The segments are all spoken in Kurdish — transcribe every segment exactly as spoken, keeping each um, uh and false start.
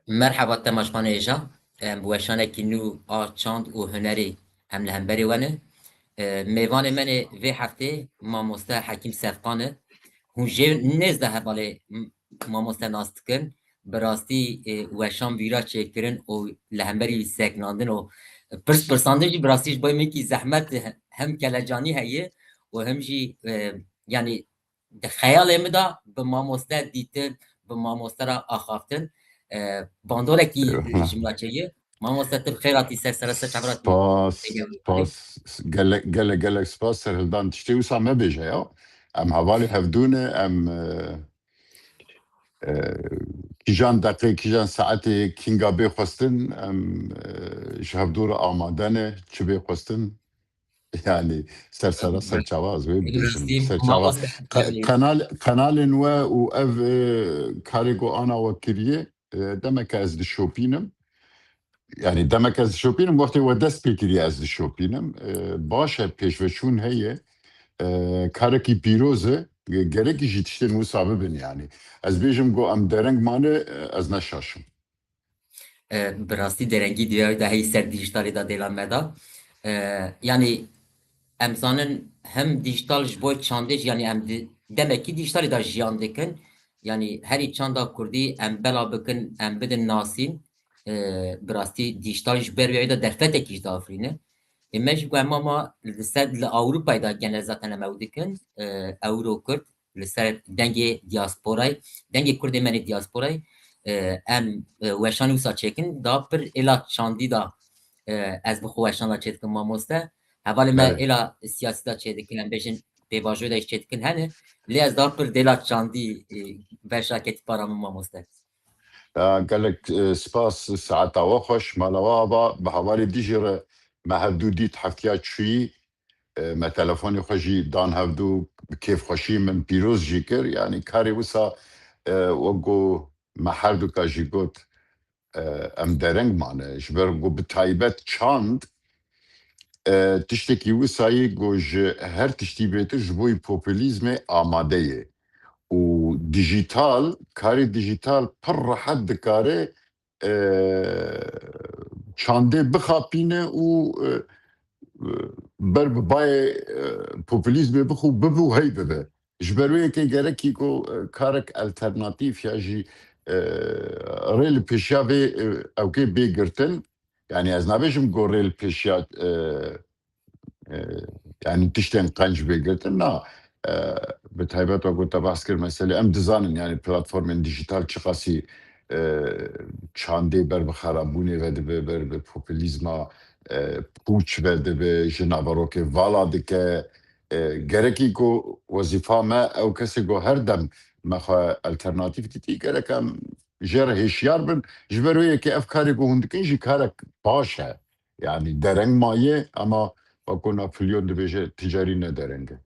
Merheba temaşvanê hêja. Em bi weşanekî nû a çand û hunerê em li hemberê we ne. E, mêvanê me nê vê heftê mamoste Hekîm Sefqan e. Hûn jê nêzde hevalê m-, mamoste nas dikin. Bi rastî, e, weşan vîra çêkirin û li hemberî sekinandin û pirs pirsandin jî bi rastî ji bo min kî zehmet hem kelecanî heye û hem jî, e, yanî di xeyalê min de bi mamoste dîtin, bi mamoste re axaftin. E, bandolekî Eyvallah. Ji min re çêye. Mamoste tu bi xêr hatî ser sere ser çavratî. Spas, spas. Gelek, gelek, gelek spas Serhildan. Tiştê wisa me bêje ya. Em hevalê hevdû ne, em, e, e, kîjan deqê, kîjan saetê, kînga bê xwestin, em, e, ji hevdû re amade ne, çi bê xwestin. Yani ser sera ser çava ez wê bibêjim. Ser çava qe-, qenal, qenalên we û ev, e, karê ku ana we kiriye, e, demeke ez dişopînim. Yani demeke ez dişopînim, wextê we dest pê kiriye ez dişopînim. E, baş e, pêşveçûn heye. E, karekî pîroz e. Ge-, gerekî jî tiştên wisa bibin yani. Ez bêjim ku em dereng mane, e, ez ne şaş im. E, bi rastî derengî diya de hey ser dîjîtalê de dêla me de. E, yanî em zanin hem dîjîtal ji bo çandê jî, yanî em di, demekî dîjîtalê de jiyan dikin. Yanî herî çanda kurdî em bela bikin, em bidin nasîn. E, bi rastî dîjîtal ji ber wê de derfetekî jî diafirîne. Ê me jî ku em ama li ser, li Ewropayê de gene zaten em ew dikin. E, Ewro Kurd, li ser dengê diasporayê, dengê Kurdê me nê diasporayê, e, em, e, weşanî wisa çêkin, da pir êla çandî da, e, ez bi xwe weşana çêdikim mamoste. Hevalê me Belê. Êla siyasî da çêdikin, em bêjin pêvajoyê de jî çêdikin hene. Lê ez da pir dêla çandî, e, beşa ketî para min mamoste. Ya, gelek, e, spas, saeta we xweş, mala we ava, bi hevalê dijî re me hevdû dît heftiya çûyî, e, me telefonê xwe jî dan hevdû, bi kêfxweşî min pîroz jî kir. Yanî karê wisa, e, wek ku me herduka jî got, e, em dereng mane. Ji ber ku bi taybet çand, e, tiştekî wisa yê ku ji her tiştî bêtir ji bo populîzmê amade ye. Û dijîtal, karê dijîtal pir rehet dikare, e, çandê bixapîne û, e, e, ber bi bayê, e, populîzmê bixwe bibe û hey bibe. Ji ber wê yekê gerekî ku, e, karek alternatîf ya jî, e, rê li pêşiya vê, e, ewkê bê girtin. Yani ez nabêjim ku rê li pêşiya, e, e, yani tiştên qenc bê girtin, na, e, bi taybet wek ku te behs kir meselê, em dizanin yani platformên dijîtal çiqasî, e, çandê ber bi xerabûnê vedibe, ber bi populîzma, e, pûç vedibe, ji naverokê vala dike. E, gerekî ku wezîfa me ew kesê ku her dem me xwe alternatîf dîtî, gerek em jê re hêşiyar bin. Ji ber wê yekê ev karê ku hûn dikin jî karek baş e. Yani dereng maye ama wek ku Napolyon dibêje, ticarî ne dereng e.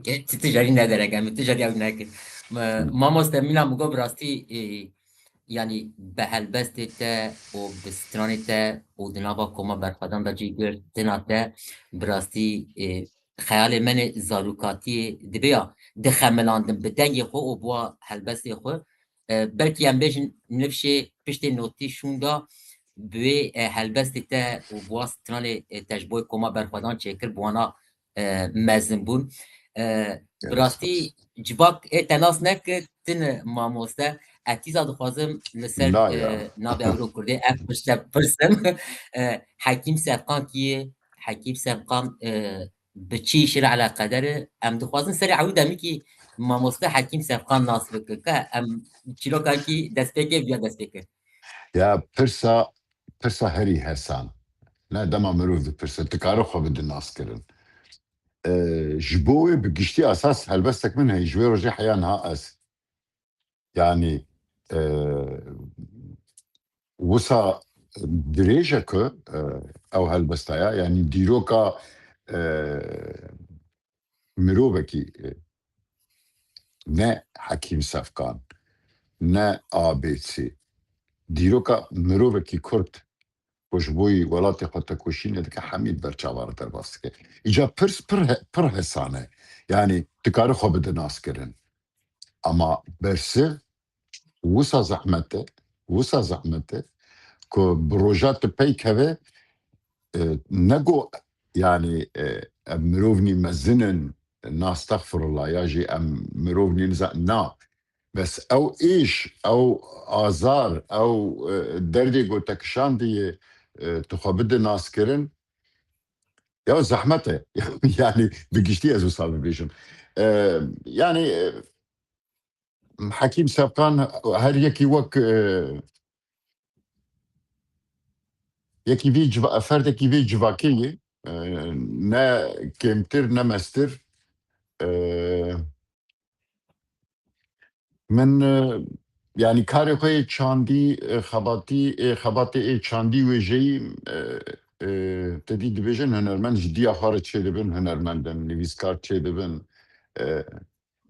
Ge-, ti tijarî nederek, em tijarî ew nekin. Ma-, Hı. Mamoste mîna min got bi rastî, e, yanî bi helbestê te û bi stranê te û di nava koma berxwedan de cî girtina te bi rastî, e, xeyalê me nê zarokatiyê dibe ya dixemilandin bi dengê xwe û bi wa helbestê xwe. E, belkî em bêjin nifşê piştê notî şûnda bi wê, e, helbestê te û bi wa stranê, e, te ji bo koma berxwedan çêkir bi wana e, mezin bûn. E, bi rastî civak ê te nas nekir, tine mamoste. Ez tîza dixwazim li ser, e, navê Ewro Kurdê ev pirse pirsim. E, Hekîm Sefqan kî ye? Hekîm Sefqan, e, bi çi îşî re eleqedar e? Em dixwazin serê ewî demîkî mamoste Hekîm Sefqan nas bikin. Ke em çîrokakî destpêkê viya destpêkir. Ya pirsa, pirsa herî hesan. Ne dema mirov dipirse, tu kare xwe bide naskirin. E, ji bo wê bi giştî esas helbestek min heye, ji wê rojê heya niha ez. Yani, e, wisa dirêj e ku, e, ew helbesta ya, yani dîroka, e, mirovekî, e, ne Hekîm Sefkan, ne A B C, dîroka mirovekî Kurd ku ji bo yî welatê xwe tekoşînê dike, hemî di ber çava re derbas dike. Îca pirs pir he-, pir hesan e. Yani dikare xwe bide naskirin. Ama bersiv Wisa zehmet e, wisa zehmet e ku bi roja tu pey keve, e, nego, yani, e, em mirovnî mezin in, nastexfirullah, ya jî em mirovnî niza-, na. Bes ew êş, ew azar, ew, e, derdê ku te kişandiye, e, tu xwe bide naskirin, ya zehmet e. Yani bi giştî ez wisa bibêjim. E, yani, e, Hekîm Sevkan her yekî wek, e, yekî vî civa-, ferdekî vî civakê ye. E, ne kêmtir, ne mestir. E, min, e, yani karê xwe yê çandî, e, xebatî, e, xebatê ê çandî wêjeyî, e, e, te dî dibêjin hunermend ji diya xwe re çêdibin, hunermend in, nivîskar çêdibin. E,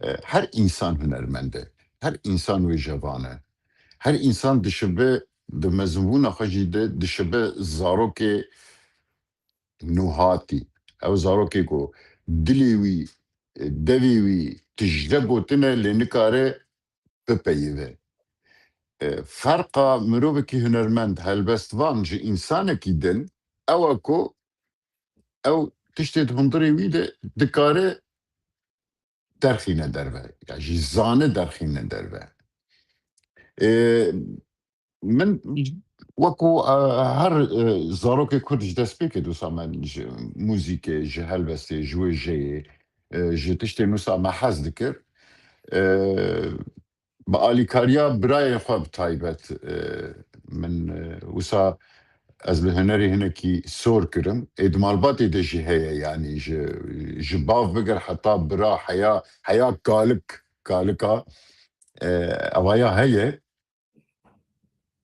e, her însan hunermend e. Her însan wêjevan e. Her însan dişibe di mezinbûna xwe jî de dişibe zarokê nûhatî. Ew zarokê ku dilê wî, e, devê wî tije gotine lê nikare bipeyive. E, ferqa mirovekî hunermend, helbestvan ji însanekî din ew e ku ew tiştê di hundirê wî de dikare derxîne derve, ya jî zane derxîne derve. E, min wekî, e, her, e, zarokê Kurd ji destpêkê dosa me ji muzîkê, ji helbestê, ji wêjeyê, e, ji tiştê nusa me hez dikir. E, bi alîkariya birayê xwe bi taybet, e, min, e, wisa ez bi hunerê hinekî sor kirim. Ê di malbatê de jî heye, yanî ji, ji bav bigir heta bira heya, heya kalik, kalika, e, evaya heye.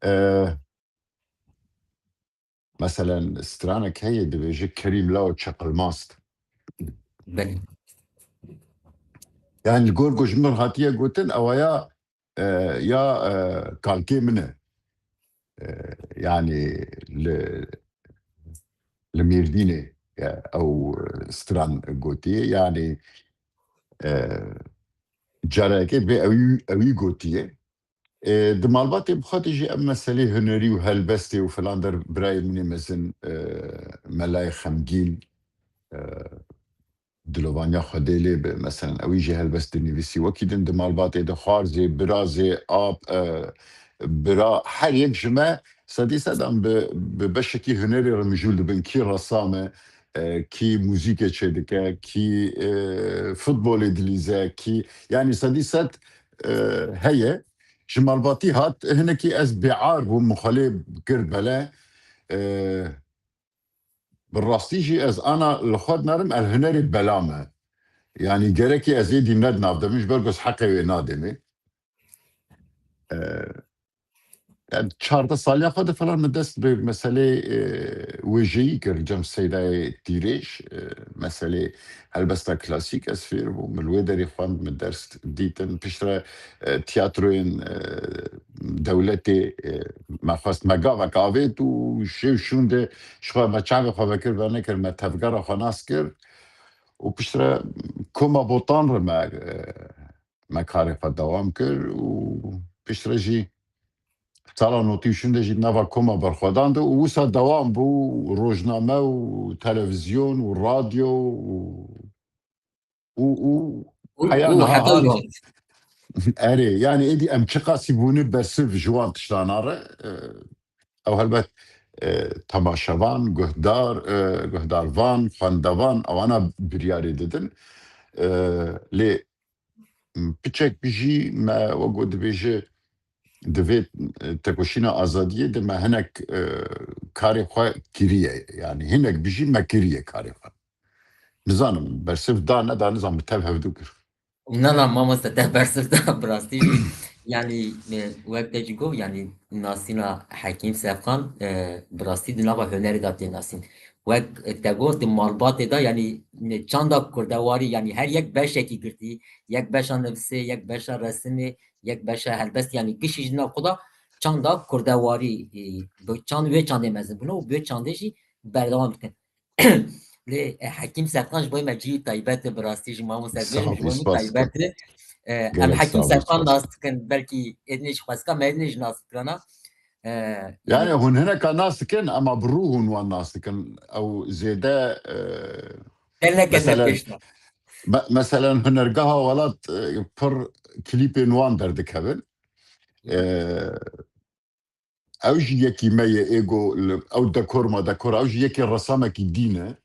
E, Meselen, stranek heye dibêje Kerîm Lao Çeqilmast. Belê. Yani li gor ku ji min hatiye gotin, ewa ya, e, ya, e, kalkê min e. E, yani li, li Mêrdînê, e, ew, e, stran gotiye. Yani, e, carekê bê ewî, ewî gotiye. E, di malbatê bi xwe de jî ev meselê hunerî û helbestê û filan der birayê min ê mezin, e, Melayê Xemgîn, e, dilovaniya Xwedê lê be, meselen, ewî jî helbest dinivîsî. Wekî din di malbatê de xwarzê, birazê, ap, e, bira, her yek ji me sedî sedan bi, bi beşekî hunerê re mijûl dibin. Kî resam e, e, kî muzîkê çêdike, kî, e, futbolê dilîze, kî, yani sedî sed, e, heye. Ji malbatî hat, hinekî ez bêar bûm, min xwe lê kir bele. E, bi rastî jî ez ana li xwe dinerim, el hunerê bela me. Yani gerekî ez êdî ne di nav de bim, ji ber ku ez heqê wê nadêmê. E, yani çardeh saliya xwe de falan min dest bi meselê, e, wêjeyî kir, cem Seydayê Tîrêj, e, meselê helbesta klasîk ez fêr bûm, min li wê derê xwend, min ders dîtin, piştre, e, tiyatroyên, e, dewletê, e, me xwest me gavek avêt û şêw şûn de ji xwe me çavê xwe vekir venekir, me tevgera xwe nas kir û piştre koma Botan re me, e, me karê xwe dewam kir û piştre jî sala notî û şûn de jî nava koma berxwedan de û wisa dewam bû, rojname û televîzyon û radyo û, û, û Û, heya û niha heta hat. Niha. Erê, yani êdî em çiqasî bûne bersiv ji wan tiştana re, e, ew helbet, e, temaşevan, guhdar, e, guhdarvan, xwendevan, ewana biryarê didin. E, lê piçek bijî me, wek ku dibêje, di vê, e, tekoşîna azadiyê de me hinek, e, karê xwe kiriye. Yani hinek bijî me kiriye karê xwe. Nizanim, bersiv da neda, nizam bi tev hevdû kir. Na, na, mamoste, te bersiv da, bi rastî jî. Yani, e, wek te jî got, yani nasîna Hekîm Sefkan, e, bi rastî di nava hunerê de tê nasîn. Wek te got, di malbatê de, yani, e, çanda kurdewarî, yani her yek beşekî girtî, yek beşa nivîsê, yek beşa resimê, yek beşa helbest, yani gişî ji nav xwe da çanda kurdewarî, e, bi çand, wê çandê mezin bûne û bi wê çandê jî berdewam dikin. Lê, e, Hekîm Serkan ji bo me cî taybet e, bi rastî jî mamoste, sağ ol, ji bo me taybet e. E, em Gelek Hekîm sağ ol, Serkan sağ ol. Nas dikin, belkî êdinê ji xwezka me êdinê jî nas dikirana. E, Yani yani hûn hineka nas dikin, ama bi rû hûn wan nas dikin. Ew zêde, e, Gelek gelek mesela, pêş de. me-, mesela hunergeha welat, e, pir klîpên wan derdikevin. E, ew jî yekî me ye, êgo li, ew dekor ma dekora, ew jî yekî resamekî dîn e.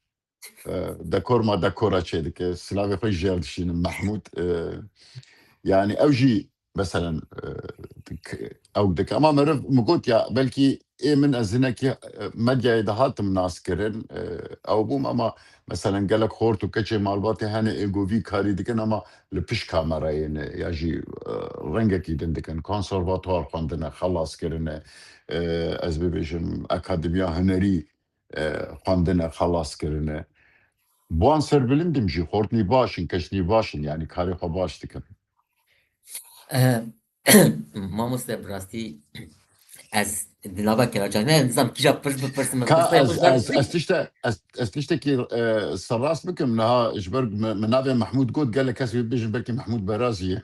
E, dekor ma dekora çêdike. Silavê xwe jê re dişînim Mehmûd. E, yani ew jî meselen, e, k-, ew dike. Ama meriv min got ya, belkî ê min ez hinekî, e, medyayê de hatim nas kirin, e, ew bûm, ama meselen gelek xort û keçê malbatê hene êgo vî karî dikin, ama li pişt kamerayê ne, ya jî, e, rengekî din dikin. Konservatuar xwendine, xelas kirine, e, ez bibêjim akademiya hunerî, e, xwendine, xelas kirine. Bi wan serbilind im jî, xortinî baş in, keçinî baş in, yani karê xwe baş dikin. E, Mamoste, bi rastî ez di nava kelacan me, nizam kîja pirs bipirsim, min Ka pirsayê ez, xwe ez, ez tişte, ez, ez tiştekî, e, serrast bikim, niha ji ber min, min navê Mehmûd got, gelek kes wê bêjin belkî Mehmûd Berazî ye.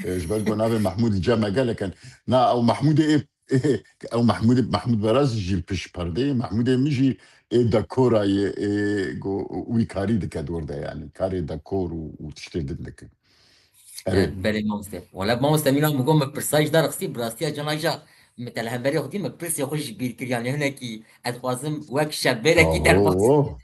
E, ji ber ku navê Mehmûd li cem me gelek in. Na, ew Mehmûdê ê, ê, ew Mehmûdê, Mehmûd Berazî jî li pişt perdeyê, Mehmûdê min jî ê dekora ye, ê go-, wî karî dike dor de, yani karê dekor û, û tiştê din dike. Erê. E, belê mamoste. Wala mamoste, mîna min got, min pirsa ji dar xistî, bi rastiya cana ja min te li hemberî xwe dî, min pirsê xwe jî bîr kir, yani hinekî ez dixwazim wek şevbêrekî derbas. Oo.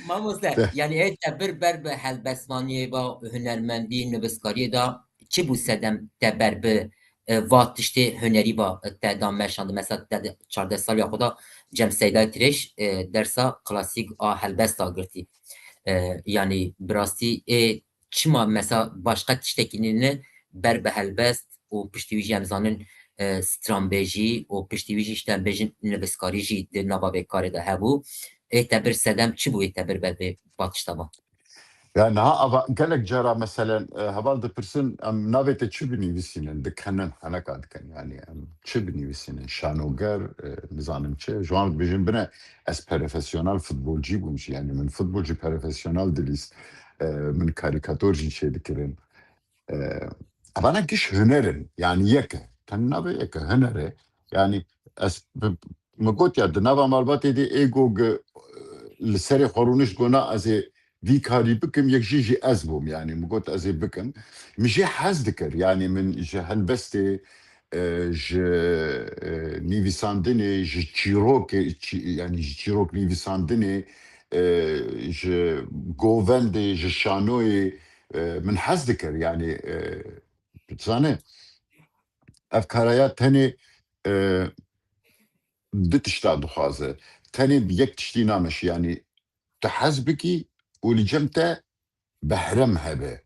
Mamoste, yani ê te bir ber bi helbestvaniyê ve hunermendî, nivîskariyê de çi bû sedem te ber bi, e, va tiştê hunerî va, e, te da meşand? Mesela te de çardeh saliya xwe da cem Seydayê Tirêj, e, dersa klasîk a helbesta girtî. E, yani bi rastî ê çima mesela başqa tiştekî nîne ber bi helbest û piştî wî jî em zanin, e, stranbêjî û piştî wî jî işte em bêjin nivîskarî jî di nava vê karê de hebû. Ê te bir sedem çi bû ê te bir ber vê va tişta va? Ya niha ava gelek cara meselen, e, heval dipirsin, em navê te çi binivîsînin, dikenin, heneka dikin. Yani em çi binivîsînin, şanoger, e, nizanim çi. Ji wan dibêjin bine, ez profesyonel futbolcî bûm jî. Yani min futbolcî profesyonel dilîst, e, min karîkator jî çêdikirin. E, evana giş huner in. Yani yek e. Tenê navê yek e, huner e. Yani ez bi-, min got ya, di nava malbatê de ê go gi-, li serê xwe rûnişt, gona ez ê vî karî bikim, yek jî jî ez bûm, yani min got ez ê bikim. Min jê hez dikir, yani min ji helbestê, e, ji, e, nivîsandinê, ji çîrokê, çî-, yani ji çîrok nivîsandinê, e, ji govendê, ji şanoyê, e, min hez dikir, yani, e, tu dizane, ev karaya tenê, e, du tişta dixwaze. Tenê bi yek tiştî nameşî, yani tu hez bikî û li cem te behrem hebe,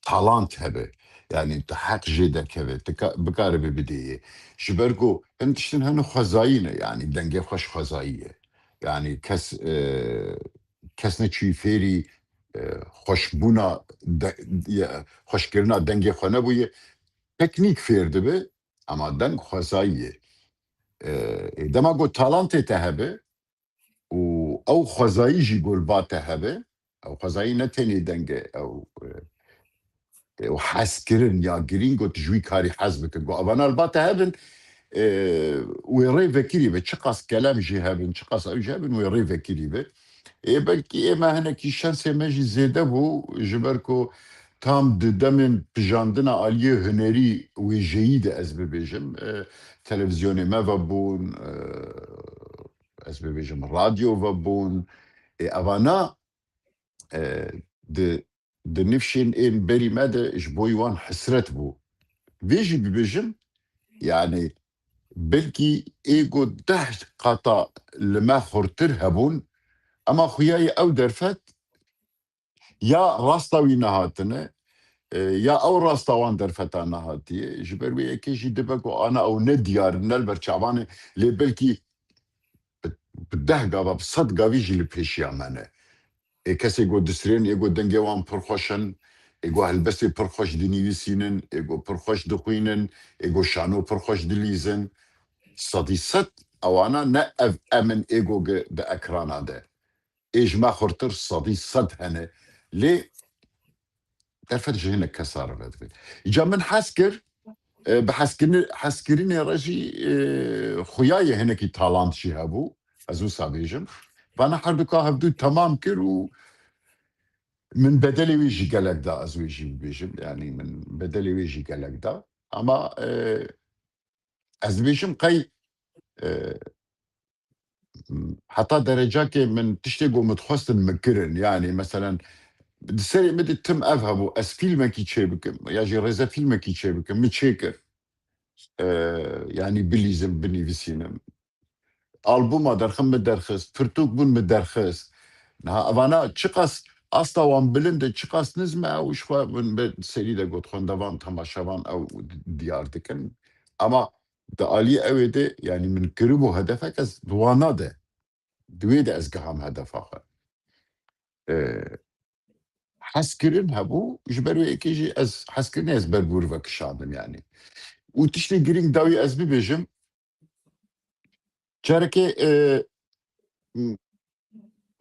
talant hebe. Yani tu heq jê derkeve, tu ka-, bikaribe bidêyê. Ji ber ku hin tiştin hene xwezayî ne, yani dengê xweş xwezayî ye. Yani kes, e, kes neçûyî fêrî, e, xweşbûna de-, ye, xweşkirina dengê xwe nebûye. Teknîk fêr dibe, ama deng xwezayî ye. E, e, dema ku talantê te hebe, û ew xwezayî jî gol ba te hebe, ew xwezayî ne tenê deng e, ew, e, ew hezkirin ya girîng got ji wî karî hez bikin. Got evana li ba te hebin, e, wê rê vekirî be. Çiqas kelem jî hebin, çiqas ew jî hebin, wê rê vekirî be. Ê belkî ê me hinekî şensê me jî zêde bû, ji ber ku tam di demên pijandina aliyê hunerî wêjeyî de ez bibêjim, e, televîzyonê me vebûn, e, ez bibêjim, radyo vebûn. Ê, evana, e, di, di nifşên ên berî me de ji bo wan hesret bû. Vê jî bibêjim, yani, belkî ê ku deh qata li me xurtir hebûn, ema xuya ye ew derfet ya rasta wî nehatine, e, ya ew rasta wan derfeta nehatiye. Ji ber wê yekê jî dibe ku ana ew ne diyar in, ne li ber çavan e, lê belkî bi, bi deh gava, bi sed gavî jî li pêşiya me ne. Ê kesê ku distirên, ê ku dengê wan pir xweş in, ê ku helbestê pir xweş dinivîsînin, ê ku pir xweş dixwînin, ê ku şano pir xweş dilîzin. Sedî sed ewana ne ev em in ê ku gi-, di ekrana de. Ê ji me xurtir sedî sed hene. Lê derfet ji hinek kesa re vedibê. Îca min hez kir, e, bi hezkirinê, hezkirinê re jî, e, xuya ye hinekî talant jî hebû, ez wisa bêjim. Vana herduka hevdû temam kir û min bedelê wê jî gelek da, ez wê jî bibêjim. Yanî min bedelê wê jî gelek da. Ama, e, ez dibêjim qey, e, heta derecakê min tiştê ku min dixwestin min kirin. Yanî meselen di serê min de tim ev hebû, ez fîlmekî çêbikim ya jî rêzefîlmekî çêbikim, min çêkir. E, yanî bilîzim, binivîsînim. Albûma derxim, min derxist. Pirtûk bûn, min derxist. Niha evana çiqas asta wan bilind e, çiqas nizm e, ew ji xwe min bi serî de got, xwendevan, temaşevan ew diyar dikin. Ama di alî ew ê de, yanî min kiribû hedefek, ez di wana de, di wê de ez giham hedefa xwe. E, hezkirin hebû, ji ber wê yekê jî ez hezkirinê ez ber bûr vekişandim yanî. Û tiştê girîng dawî ez bibêjim, carekê, e, m-,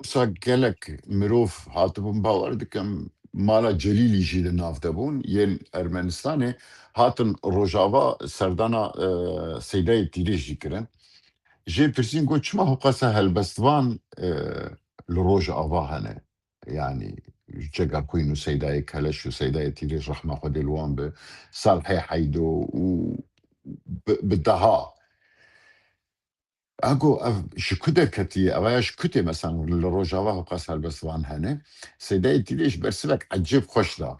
wisa gelek mirov hatibûn, bawer dikim mala Celîlî jî li nav de bûn, yên Ermenistanê hatin Rojava serdana, e, Seydayê Tîrêj jî kirin. Jê pirsîn got, çima hewqasa helbestvan, e, li Rojava hene? Yanî Cegakoyîn û Seydayê Keleş û Seydayê Tîrêj rehma Xwedê li wan bi, Salhê Heydo û bi, bi daha. Ego ev ji ku derketiye? Ev ya ji ku tê? Mesela li Rojava hewqas helbestvan hene. Seydayê Tîrêj bersivek ecêb xweş da.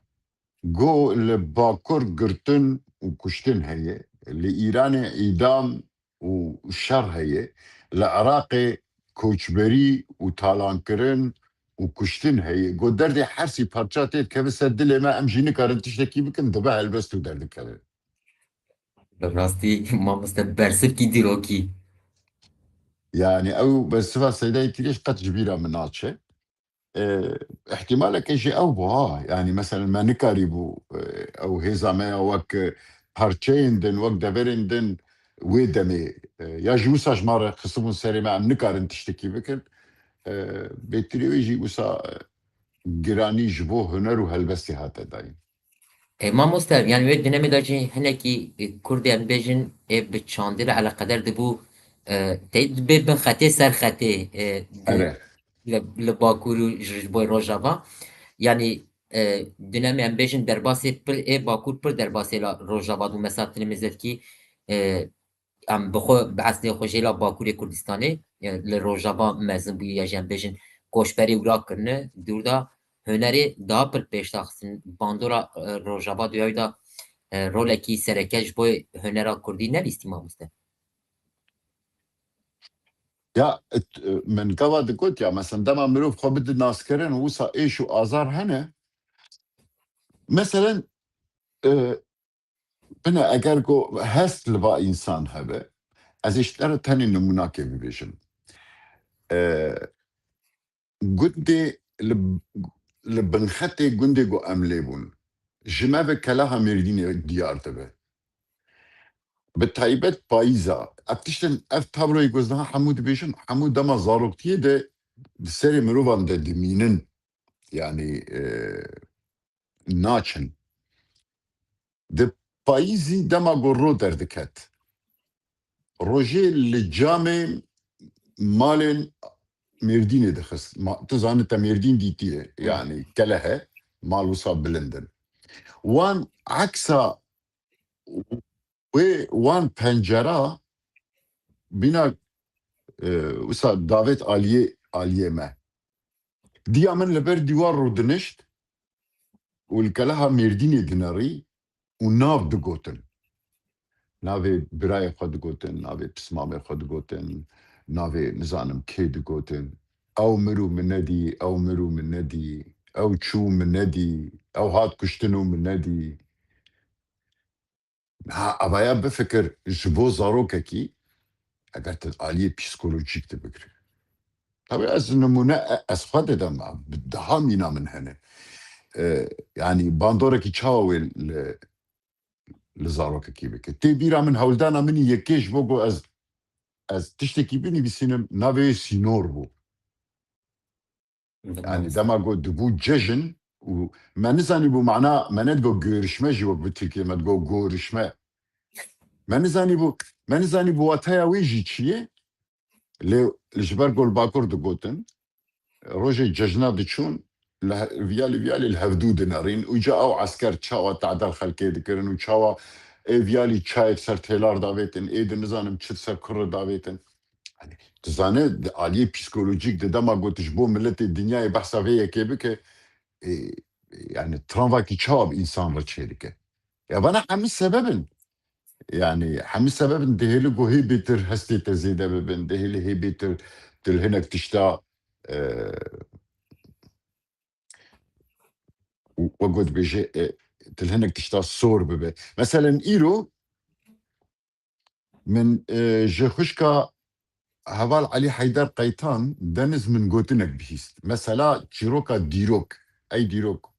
Go li Bakur girtin û kuştin heye. Li Îranê îdam û şer heye. Li Iraqê koçberî û talankirin û kuştin heye. Go derdê her sî parça tê dikeve ser dilê me, em jî nikarin tiştekî bikin, dibe helbest û derdikeve. Bi rastî mamoste bersivkî dîrokî. Yani ew bersiva Seydayê Tîrêj qet ji bîra min naçe. E, ihtimaleke jî ew bû ha. Yani meselen me nikarîbû, e, ew hêza me ya wek, e, parçeyên din, wek deverên din wê demê, e, ya jî wisa ji me re xistibûn serê me, em nikarin tiştekî bikin. E, bêtirî wê jî wisa, e, giranî ji bo huner û helbestê hate dayîn. E, mamoste, yani wê dönemê de jî hinekî, e, Kurdê em bêjin, ê bi çandê re eleqeder dibû, e, tey dibê bin xetê ser xetê, e, di, Ere. li, li Bakur û ji, ji bo Rojava. Yani, e, dönemê em bêjin derbasê pir, ê Bakur pir derbasê la Rojava dû. Mesela tinê mêzedkî, e, em bi xwe, bi eslê xwe jê la Bakurê Kurdistanê, e, li Rojava mezin bûye ya jî em bêjin koçberê wira kirine, dûr da hunerê daha pir pêş daxistin. Bandora, e, Rojava duyayî da, e, rolekî sereke ji bo hunera Kurdî nelîstî mamoste? Ya, et, e, min gava digot ya, mesela dema mirov xwe bide naskirin, wisa êş û azar hene. Meselen, e, bine eger ku hest li va însan hebe, ez ê ji te re tenê nimûnakê bibêjim. E, gundê li, li binxetê gundê ku em lê bûn, ji me ve keleha Mêrdînê diyar dibe. Bi taybet payîza. Ev tiştin, ev tabloyê ku ez niha hemû dibêjim, hemû dema zaroktiyê de di serê mirovan de dimînin. Yani, e, naçin. Di payîzî dema ku ro derdiket, rojê li camê malên Mêrdînê dixist. Ma, tu zanî te Mêrdîn dîtiye, yani kelehe, mal wisa bilind in. Wan eksa wê, wan pencera bîna, e, wisa davêt aliyê, aliyê me. Diya min li ber dîwar rûdinişt û li keleha Mêrdînê dinerî û nav digotin. Navê birayê xwe digotin, navê pismamê xwe digotin, navê nizanim kê digotin. Ew mir û min nedî, ew mir û min nedî, ew çû min nedî, ew hat kuştin û min nedî. Ha, avaya bifikir ji bo zarokekî, eger tu aliyê psîkolojîk de bigirî. Tabii ez nimûne, e, ez xwe didim, bi daha mîna min hene. E, yani bandorekî çawa wê li, li zarokekî bike? Tê bîra min hewldana min yekê ji bo ku ez, ez tiştekî binivîsînim, navê wê sînor bû. Yani dema ku dibû cejin, û me nizanîbû mana, me nedigot görüşme jî, wek bi Tirkiyê me digot gorişme. Me nizanîbû, me nizanîbû wataya wê jî çi ye. Lê li ji ber ku li Bakur digotin, rojê cejna diçûn, li he-, viyalî viyalî li hevdû dinerîn û ca ew esker çawa tadel xelkê dikirin û çawa ê viyalî çayê ser têlar davêtin, ê di nizanim çi ser kurre davêtin. Hani, tu zane, di aliyê psîkolojîk de dema got ji bo miletê dinyayê behsa vê yekê bike, e, yani travakî çawa bi însan re çêdike? Ya bana hemî sebeb in. Yani hemî sebeb in, dihêli ku hê bêtir hestê te zêde bibin, dihêli hê bêtir tu li hinek tişta, e, û we got bêje, e, tu li hinek tişta sor bibe. Meselen îro min, e, ji xwişka heval Elî Heyder Qeytan Deniz min gotinek bihîst. Mesela çîroka dîrok, ey dîrok,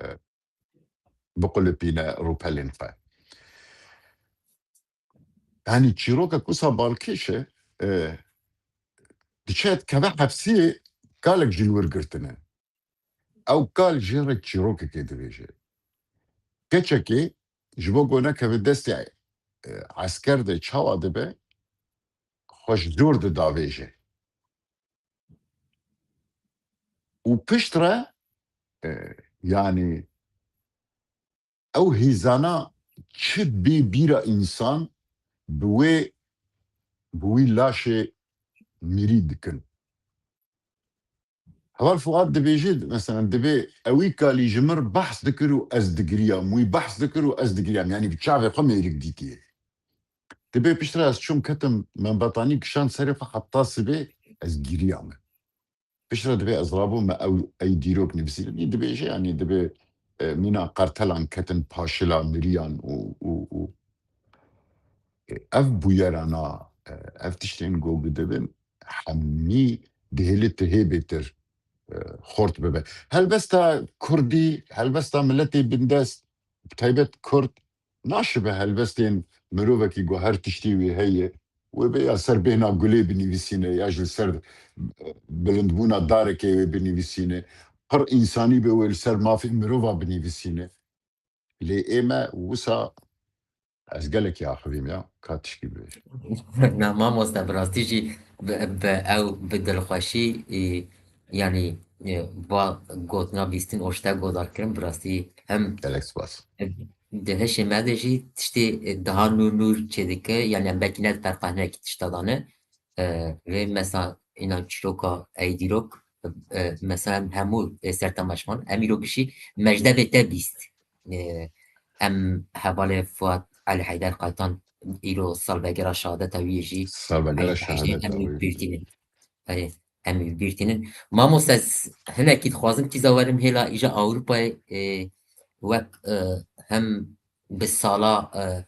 e, biqulipîne rûpelên xwe. Yanî çîrokek wisa balkêş e, e, diçe dikeve hepsiyê, kalek ji li wir girtine. Ew kal jê re çîrokekê dibêje. Keçekê ji bo ku nekeve destê, e, esker de çawa dibe, xwe ji dor didavêje. Û pişt re, e, yanî ew hêzana çi bê bîra însan bi wê, bi wî laşê mirî dikin. Heval Fuad dibêje, mesela, dibê ewî kalî ji min re behs dikir û ez digiriyam, wî behs dikir û ez digiriyam. Yanî bi çavê xwe mêrik dîtiye. Dibê piştre ez çûm ketim, me betanî kişand serê xwe heta sibê ez giriyame. Piştre dibê ez rabûme ew, ey dîrok nivîsîne. Dibêje, yanî dibê, e, mîna qartelan ketin paşila miriyan û, û, û, e, ev bûyerana, e, ev tiştên ku bidibin, hemî dihêlî tu hê bêtir, e, xort bibe. Helbesta Kurdî, helbesta miletê bindest, bi taybet Kurd, naşibe helbestên mirovekî ku her tiştî wî heye, wê bê ya ser bêhna gulê binivîsîne, ya ji li ser, e, bilindbûna darekê wê binivîsîne, pir însanî be wê li ser mafê mirova binivîsîne. Lê ê me wisa, ez gelekî axivîm ya, ka tişkî bibêjim. Na, mamoste, bi rastî jî bi, bi ew bi dilxweşî, e, yanî, e, ba gotina bîstin û ji te godar kirin, bi rastî hem Gelek spas. Di hişê me de jî tiştê, e, daha nû nû çêdike, yanî em belkî ne di perqaniyekî tişta de ne. E, vê mesela îna çîroka ey dîrok, e, mesela hemû, e, ser temaşvan, em îro gişî mejdebê te bîst. E, em hevalê Fuat Elî Heyder Qaytan îro salvegera şehadeta wî yê jî, Salvegera ey, şehadeta em wî bîrtînin. Erê, em ê bîr tînin. Mamoste, ez hinekî dixwazim tîza werim hêla îja Ewropayê, e, wek, e, hem bi sala, e,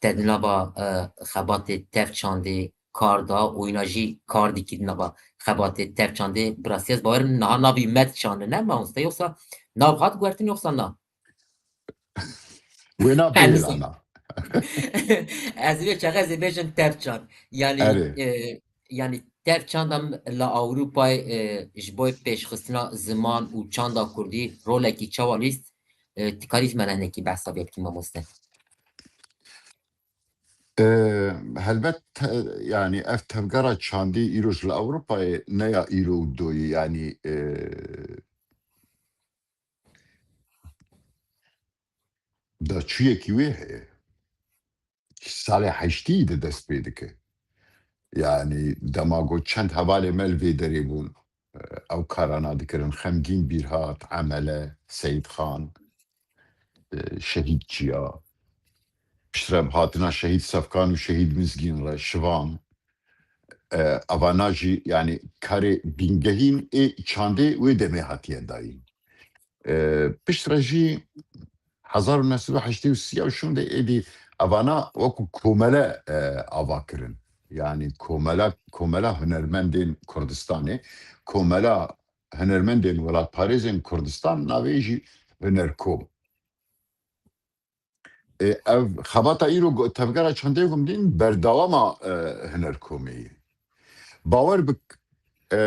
te di nava, e, xebatê tev çandê kar da û îna jî kar dikî di nava xebatê tev çandê. Bi rastî ez bawerim niha navî me çandine, mamoste, yoksa nav hat guhertin yoksa na? Wêna bêlana. Ez vê çaxê ez ê bêjim tevçan. Yanî, Erê. E, yanî tevçan da li Ewropayê, e, ji bo pêşxistina ziman û çanda kurdî rolekî çawa lîst, e, tu karî ji me re hinekî behsa vê bikî mamoste? E, helbet te-, yanî ev tevgera çandî îro ji li Ewropayê ne ya îro û doyî, yanî, e, daçûyekî wê heye. Salê heştî de dest pê dike. Yanî dema got çend hevalê me li vê derê bûn, ew karana dikirin, Xemgîn Bîrhat, Emele, Seyîd Xan, e, Şehîd Çiya. Piştre hatina Şehîd Sefkan û Şehîd Mizgîn re, Şivan. E, evana jî, yanî karê bîngehîn ê çandê wê demê hatiye dayîn. E, piştre jî hezar û neh sed û heştê û sê ya şûnde êdî evana wekû komele, e, ava kirin. Yanî komela, komela hunermendên Kurdistanê, komela hunermendên welatparêzên Kurdistan, navê jî Hunerkom. E, ev xebata îro go-, tevgera çandê gumdîn berdewama, e, Hunerkomê ye. Bawer bik, e,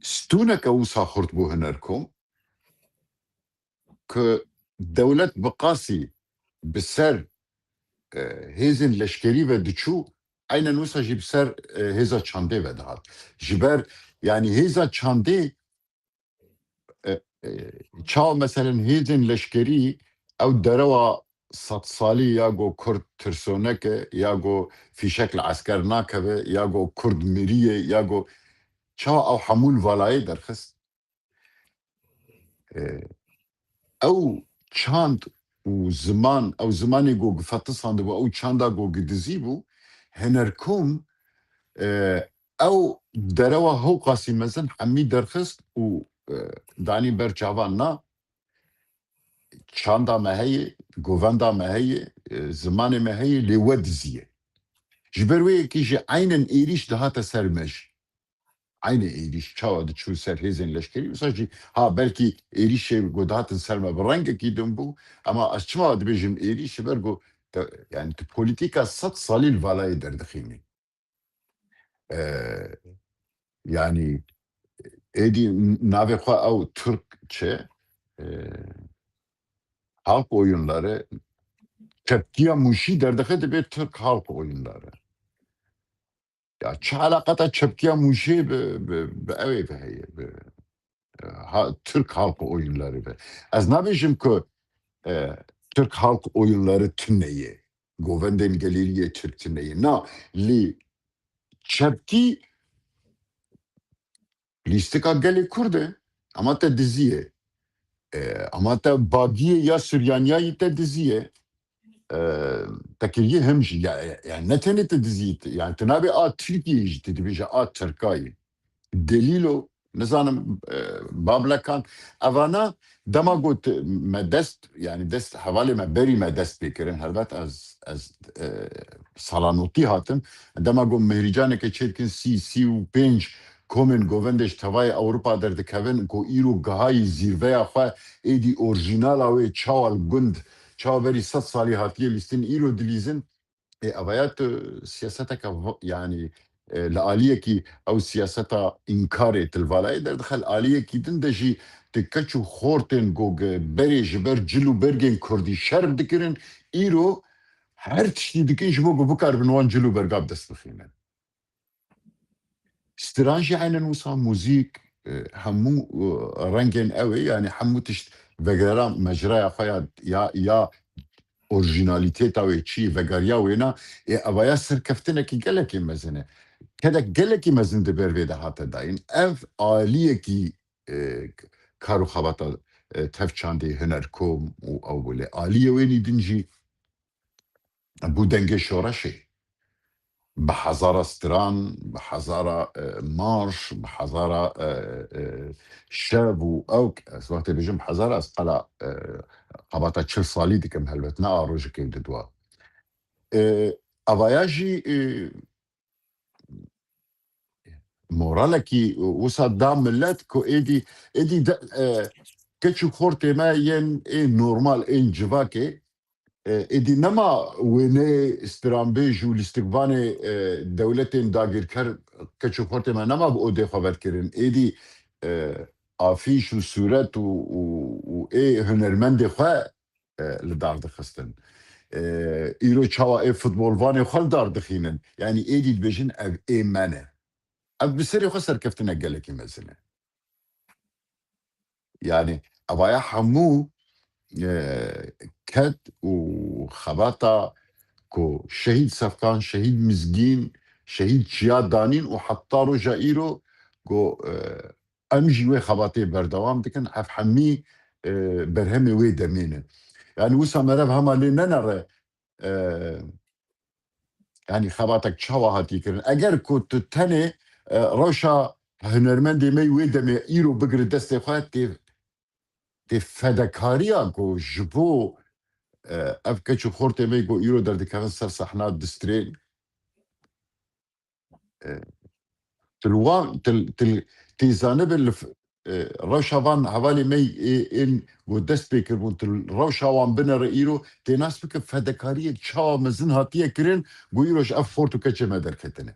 stûneke wisa xurt bû Hunerkom, ku dewlet bi qasî bi ser, e, hêzên leşkerî ve diçû, eynen wisa jî bi ser, e, hêza çandê ve dihat. Ji ber, yanî hêza çandê, e, e, çawa meselen hêzên leşkerî ew derewa sed salî ya go Kurd tirsonek e, ya go fîşek li esker nakeve, ya go Kurd miriye, ya go çawa ew hemû li valayê derxist? E, ew çand û ziman, ew zimanê go gifetisandibû, ew çanda go gidizîbû, Hinerkom, e, ew derewa hewqasî mezin hemî derxist û, e, danî ber çavan na, çanda me heye, govenda me heye, e, zimanê me heye, lê we diziye. Ji ber wê yekê jî eynen êrîş dihate ser me jî. Eynî êrîş çawa diçû ser hêzên leşkerî, wisa jî, ha, belkî êrîşê ku dihatin ser me bi rengekî din bû, ema ez çima dibêjim êrîş, ji ber ku te, yani tu polîtîka sed salî li valayê derdixînî. Ee, yani êdî navê xwe ew Türk çi? Ee, Halk Oyunları, çepkiya Mûşî derdixe, dibe Türk Halk Oyunları. Ya çi eleqeta çepkiya Mûşê bi, bi, bi ew ê ve heye, bi, e, ha, Türk Halk Oyunları ve. Ez nabêjim ku, e, Türk Halk Oyunları tune ye. Govendên gelêriyê Türk tune ye. Na, lê çepkî lîstika gelê Kurd e. Ama te diziye. E, ama te bagiyê ya Suryaniyayî te diziye. E, te kiriye hem jî. Ya, ya, ya ne tenê te dizî, yani te nabê a Tirkiyeyê jî, te dibêje a Tirkayê. Delîlo, nizanim, e, bablekan. Evana dema got me dest, yani dest, hevalê me berî me dest pê kirin. Helbet ez, ez, e, salanotî hatim. Dema got mehricaneke çêdikin sî, sî û pênc komên govendê ji tevayê Ewropa derdikevin, ku îro gihayî zîrveya xwe, êdî orjînala wê çawa li gund, çawa berî sed salî hatiye lîstin, îro dilîzin. Ê, evaya tu siyaseteke va-, yani, e, li aliyekî ew siyaseta înkarê tu li valayê derdixe, li aliyekî din de jî tu keç û xortên ku ge-, berê ji ber cil û bergên kurdî şer dikirin, îro her tiştî dikin ji bo ku bikaribin wan cil û berga bi dest bixînin. Stran jî eynen wisa, muzîk, e, hemû, e, rengên ew ê, yani hemû tişt vegera mecraya xwe ya, ya, ya orjînalîteta wê çi, vegeriya wêna, ê, evaya serkeftinekî gelekî mezin e. Kedek gelekî mezin di ber vê de hate dayîn. Ev aliyekî, e, kar û xebata, e, tev çandê Hunerkom û ew bû. Lê aliyê wênî din jî bû dengê şoreşê. Bi hezara stran, bi hezara, e, marş, bi hezara, e, e, şev û ewk, ez wextê bêjim hezara, ez qala, e, xebata çil salî dikim, helbet ne a rojekê û di dua. E, evaya jî, e, moralekî wisa da millet ku êdî, êdî de, e, keç û xortê me yên ê normal, ên civakê, e, êdî nema wêneyê stranbêj û lîstikvanê, e, dewletên dagîrker keç û xortê me nema bi odê xwe vekirin. Êdî, e, afîş û sûret û, û, û ê hunermendê xwe, e, li dar dixistin. E, îro çawa ê futbolvanê xwe li dar dixînin? Yanî êdî dibêjin ev ê me ne. Ev bi serê xwe serkeftinek gelekî mezin e. Yani evaya hemû, e, ked û xebata ku şehîd Sefkan, şehîd Mizgîn, şehîd Çiya danîn û heta roja îro ku, e, em jî wê xebatê berdewam dikin, ev hemî, e, berhemê wê demê ne. Yani wisa meriv hema lê nenere, e, yani xebatek çawa hatiye kirin. Eger ku tu tenê, e, rewşa hunermendê me wê demê îro bigire destê xwe, tê, tê fedekariya ku ji bo, e, ev keç û xortê me ku îro derdikevin ser sehna distrên, e, tu li wan, tu, tu, tê zanibe li f-, e, rewşa van hevalê me ê, ên ku dest pê kiribûn, tu rewşa wan binere îro, tê nas bike fedekariyek çawa mezin hatiye kirin, ku îro ji ev xort û keçê me derketine.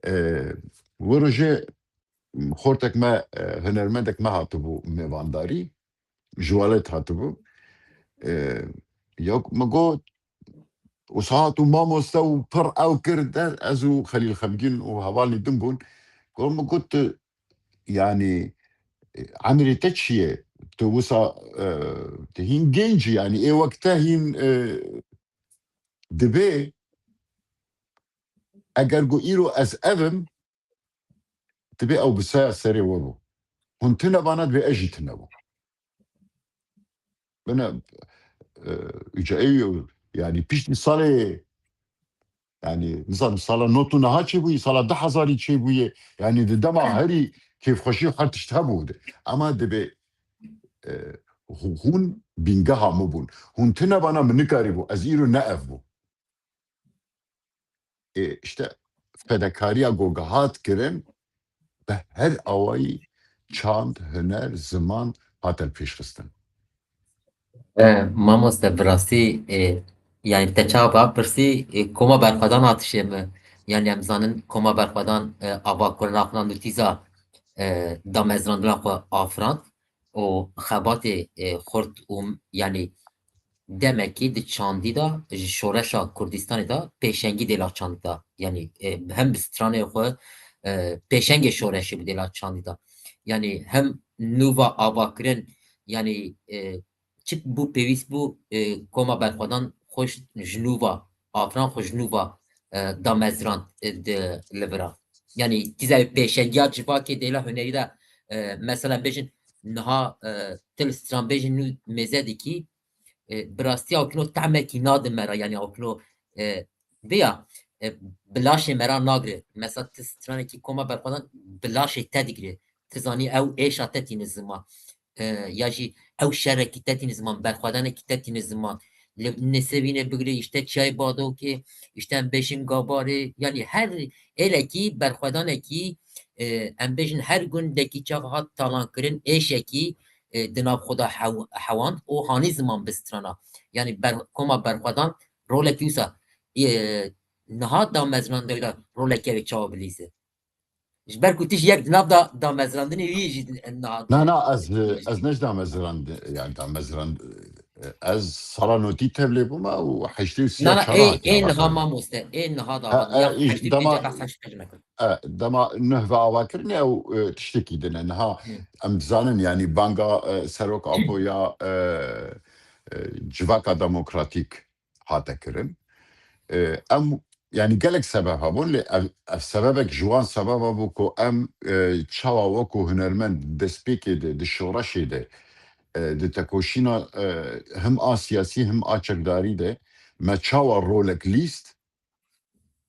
E, Wê rojê xortek me, e, hunermendek me hatibû mêvandarî, ji Welêt hatibû. E, ya min got, û saet û mamoste û pir ew kir der, ez û Xelîl Xemgîn û hevalnî din bûn. Got, min got, tu, yanî, e, emrê te çi ye? Tu wisa, e, tu hîn genc î, yanî ê wek te hîn, e, dibê, eger got îro ez ev im, dibê ew bi saya serê we bû. Hûn tune bana dibê ez jî tune bû. Bine, e, îca ew, yanî piştî salê, yanî nizanim sala not û niha çêbûyî, sala du hezarî çêbûye, yanî di dema herî kêfxweşî û her tişt hebû. Ema dibê, e, hû-, hûn bîngeha min bûn. Hûn tune bana min nikarîbû, ez îro ne ev bû. Ê, işte fedekariya ku hat kirin, bi her awayî çand, huner, ziman hate pêşxistin. E, mamoste, bi rastî, e, yani te çawa bipirsî, e, Koma Berxwedan hatişê mi? Yani em zanin Koma Berxwedan, e, avakirina xwe nûtîza, e, damezrandina xwe afirand û xebatê, e, xurt û, yani, demekî di çandî de ji şoreşa Kurdistanê de pêşengî dê la çandî de. Yanî, e, hem bi stranê xwe, e, pêşengê şoreşê bû dê la çandî de. Yanî hem nûva avakirin, yanî, e, çi bû pêwîst bû, e, Koma Berxwedan xwe ji, ji nûva, afiran xwe ji nûva, e, damezrand, e, di li vira. Yanî tîza pêşengiya civakê dê la hunerî de, e, mesela bêjin niha, e, tu li stranbêjên nû mêze dikî, e, bi rastî awkino tehmekî nade me re, yanî awkino, e, vêya, e, bi laşê me re nagire. Mesela tu stranekî Koma Berxwedan bi laşê te digire. Tu zanî ew êşa te tîne ziman. E, ya jî ew şerekî te tîne ziman, berxwedanekî te tîne ziman. Li Nisêbînê bigire, îşte Çiyayê Badokê, îşte em bêjin Gabarê, yanî her êlekî, berxwedanekî, e, em bêjin her gundekî çav hat talankirin, êşekî, e, di nav xwe de hew-, hewand û hanî ziman bi strana. Yanî ber-, Koma Berxwedan rolekî wisa, e, niha damezrandayî de rolekî ew ê çawa bilîze? Ji ber ku tu jî yek di nav da damezrandinê wî jî niha. Na, na, ez, ez ne ji damezrand-, yani damezrand-, ez sala notî tevlê bûme û heştê û sî ya çaran ê niha mamoste, ê niha da, ha, ya e, heştê û pênc ya heştê pênc nekin. E, dema nuh ve avakirinê ew, e, tiştekî din e. Niha em dizanin, yani banga, e, Serok Apo ya, e, e, Civaka Demokratîk hate kirin. E, em, yani gelek sebeb hebûn, lê ev, ev sebebek ji wan sebeba bû ku em, e, çawa wekû hunermend destpêkê de, di şoreşê de, e, di tekoşîna, e, him a siyasî him a çekdarî de me çawa rolek lîst,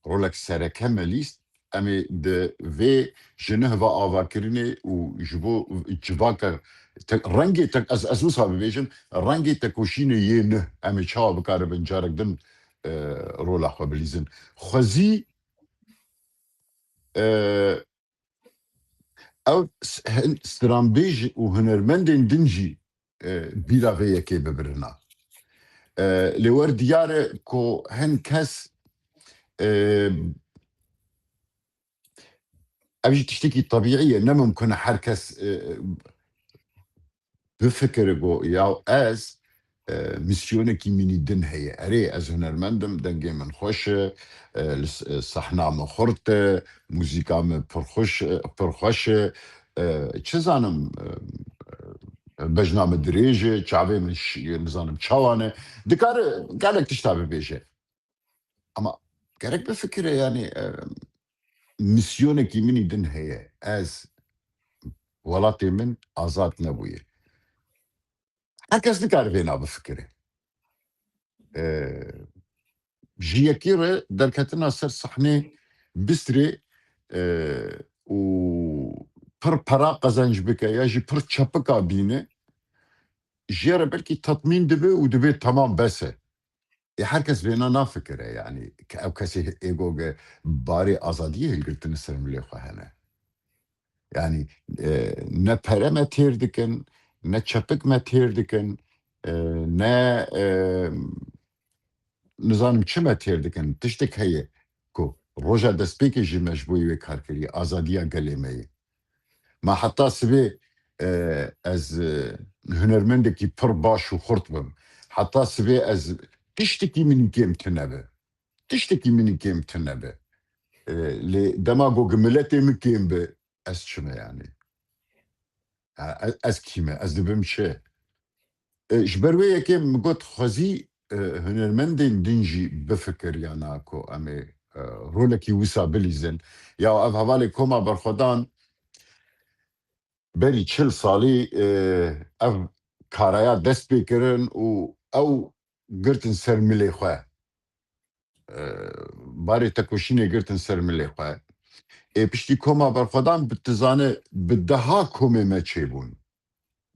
rolek sereke me lîst, em ê di vê ji nuh ve avakirinê û ji bo civaka te-, rengê te-, ez, ez wisa bibêjim, rengê tekoşînê yê nuh em ê çawa bikaribin carek din, e, rola xwe bilîzin. Xwezî, e, ew s-, hin stranbêj û hunermendên din jî, e, bîra vê yekê bibirina. E, lê wer diyar e ku hin kes, e, ev jî tiştekî tebîî ye, ne mimkun e her kes, e, bifikire ku ya ez, e, misyonekî min î din heye. Erê, ez hunermend im, dengê min xweş e, e, li s-, e, sehna min xurt e, muzîka min pir xweş, e, pir xweş e, e, çi zanim, e, e, bejna min dirêj e, çavê min ş-, nizanim çawa ne. Dikare gelek tişta bibêje. Ama gerek bifikire, yani, e, misyonekî min î din heye. Ez, welatê min azad nebûye. Her kes nikare vêna bifikire. E, ji yekî re derketina ser sahnê bistrê, e, û pir pera qezenc bike ya jî pir çepika bîne, jê re belkî tetmîn dibe û dibe temam bes e. Ê her kes vêna nafikire, yani, ke ew kesê ê goge barê azadiyê hilgirtine ser milê xwe hene. Yani, e, ne pere me têr dikin, ne çepik me têr dikin, e, ne, e, nizanim çi me têr dikin, tiştek heye ku Roja destpêkê jî me ji bo wê kar kiriye, azadiya gelê me ye. Ma heta sibê, e, ez, e, hunermendekî pir baş û xurt bim. Heta sibê ez tiştekî min kêm tune be. Tiştekî min kêm tune be. E, lê dema ku miletê min kêm be, ez çime yani. Ha, e-, ez kî me, ez dibim çi? E, ji ber wê yekê min got, xwezî, e, hunermendên din jî bifikiriyana ku em ê, e, rolekî wisa bilîzin. Ya ev hevalê Koma Berxwedan berî çil salî, e, ev karaya dest pê kirin û ew girtin ser milê xwe. E, barê tekoşînê girtin ser milê xwe. Ê piştî Koma Berxwedan bi, tu zane, bi deha komê me çêbûn.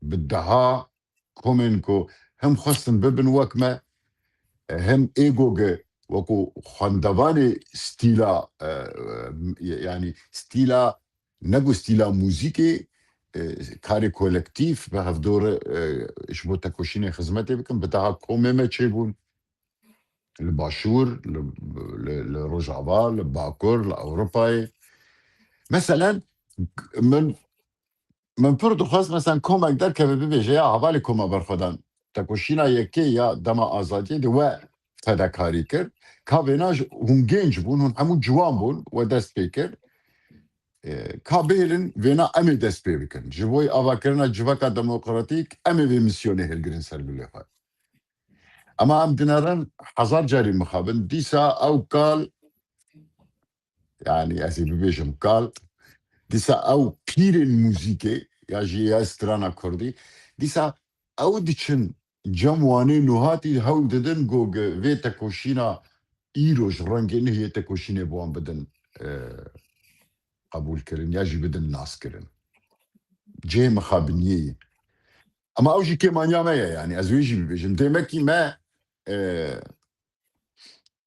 Bi deha komên ku hem xwestin bibin wek me, hem êgoge wekû xwendevanê stîla, e, e, yanî stîla, ne ku stîla muzîkê, e, karê kolektîf bi hevdor, e, ji bo tekoşînê xizmetê bikin, bi deha komê me çêbûn. Li Başûr, li, li, li Rojava, li Bakur, li Ewropayê. Meselen, min, min pir dixwest, meselen, komek derkeve bibêje, ya hevalê Koma Berxwedan, tekoşîna yekê ya dema azadiyê de we fedekarî kir. Ka vêna ji, hûn genc bûn, hûn hemû ciwan bûn, we dest pê kir. E, ka bihêlin, vêna em ê dest pê bikin. Ji bo avakirina civaka demokratîk, em ê vê misyonê hilgirin ser bilê xwe. Ama em dinerin hezar carî mixabin. Dîsa ew kal, yani ez ê bibêjim kal, dîsa ew pîrên muzîkê ya jî ya strana kurdî, dîsa ew diçin cem wanê nûhatî hewl didin ku vê tekoşîna îro ji rengê nihiyê tekoşînê bi wan bidin, e, qebûl kirin ya jî bidin nas kirin. Cihê mixabiniyê ye. Ama ew jî kêmaniya me ye, yani ez wê jî bibêjim. Demekî me, e,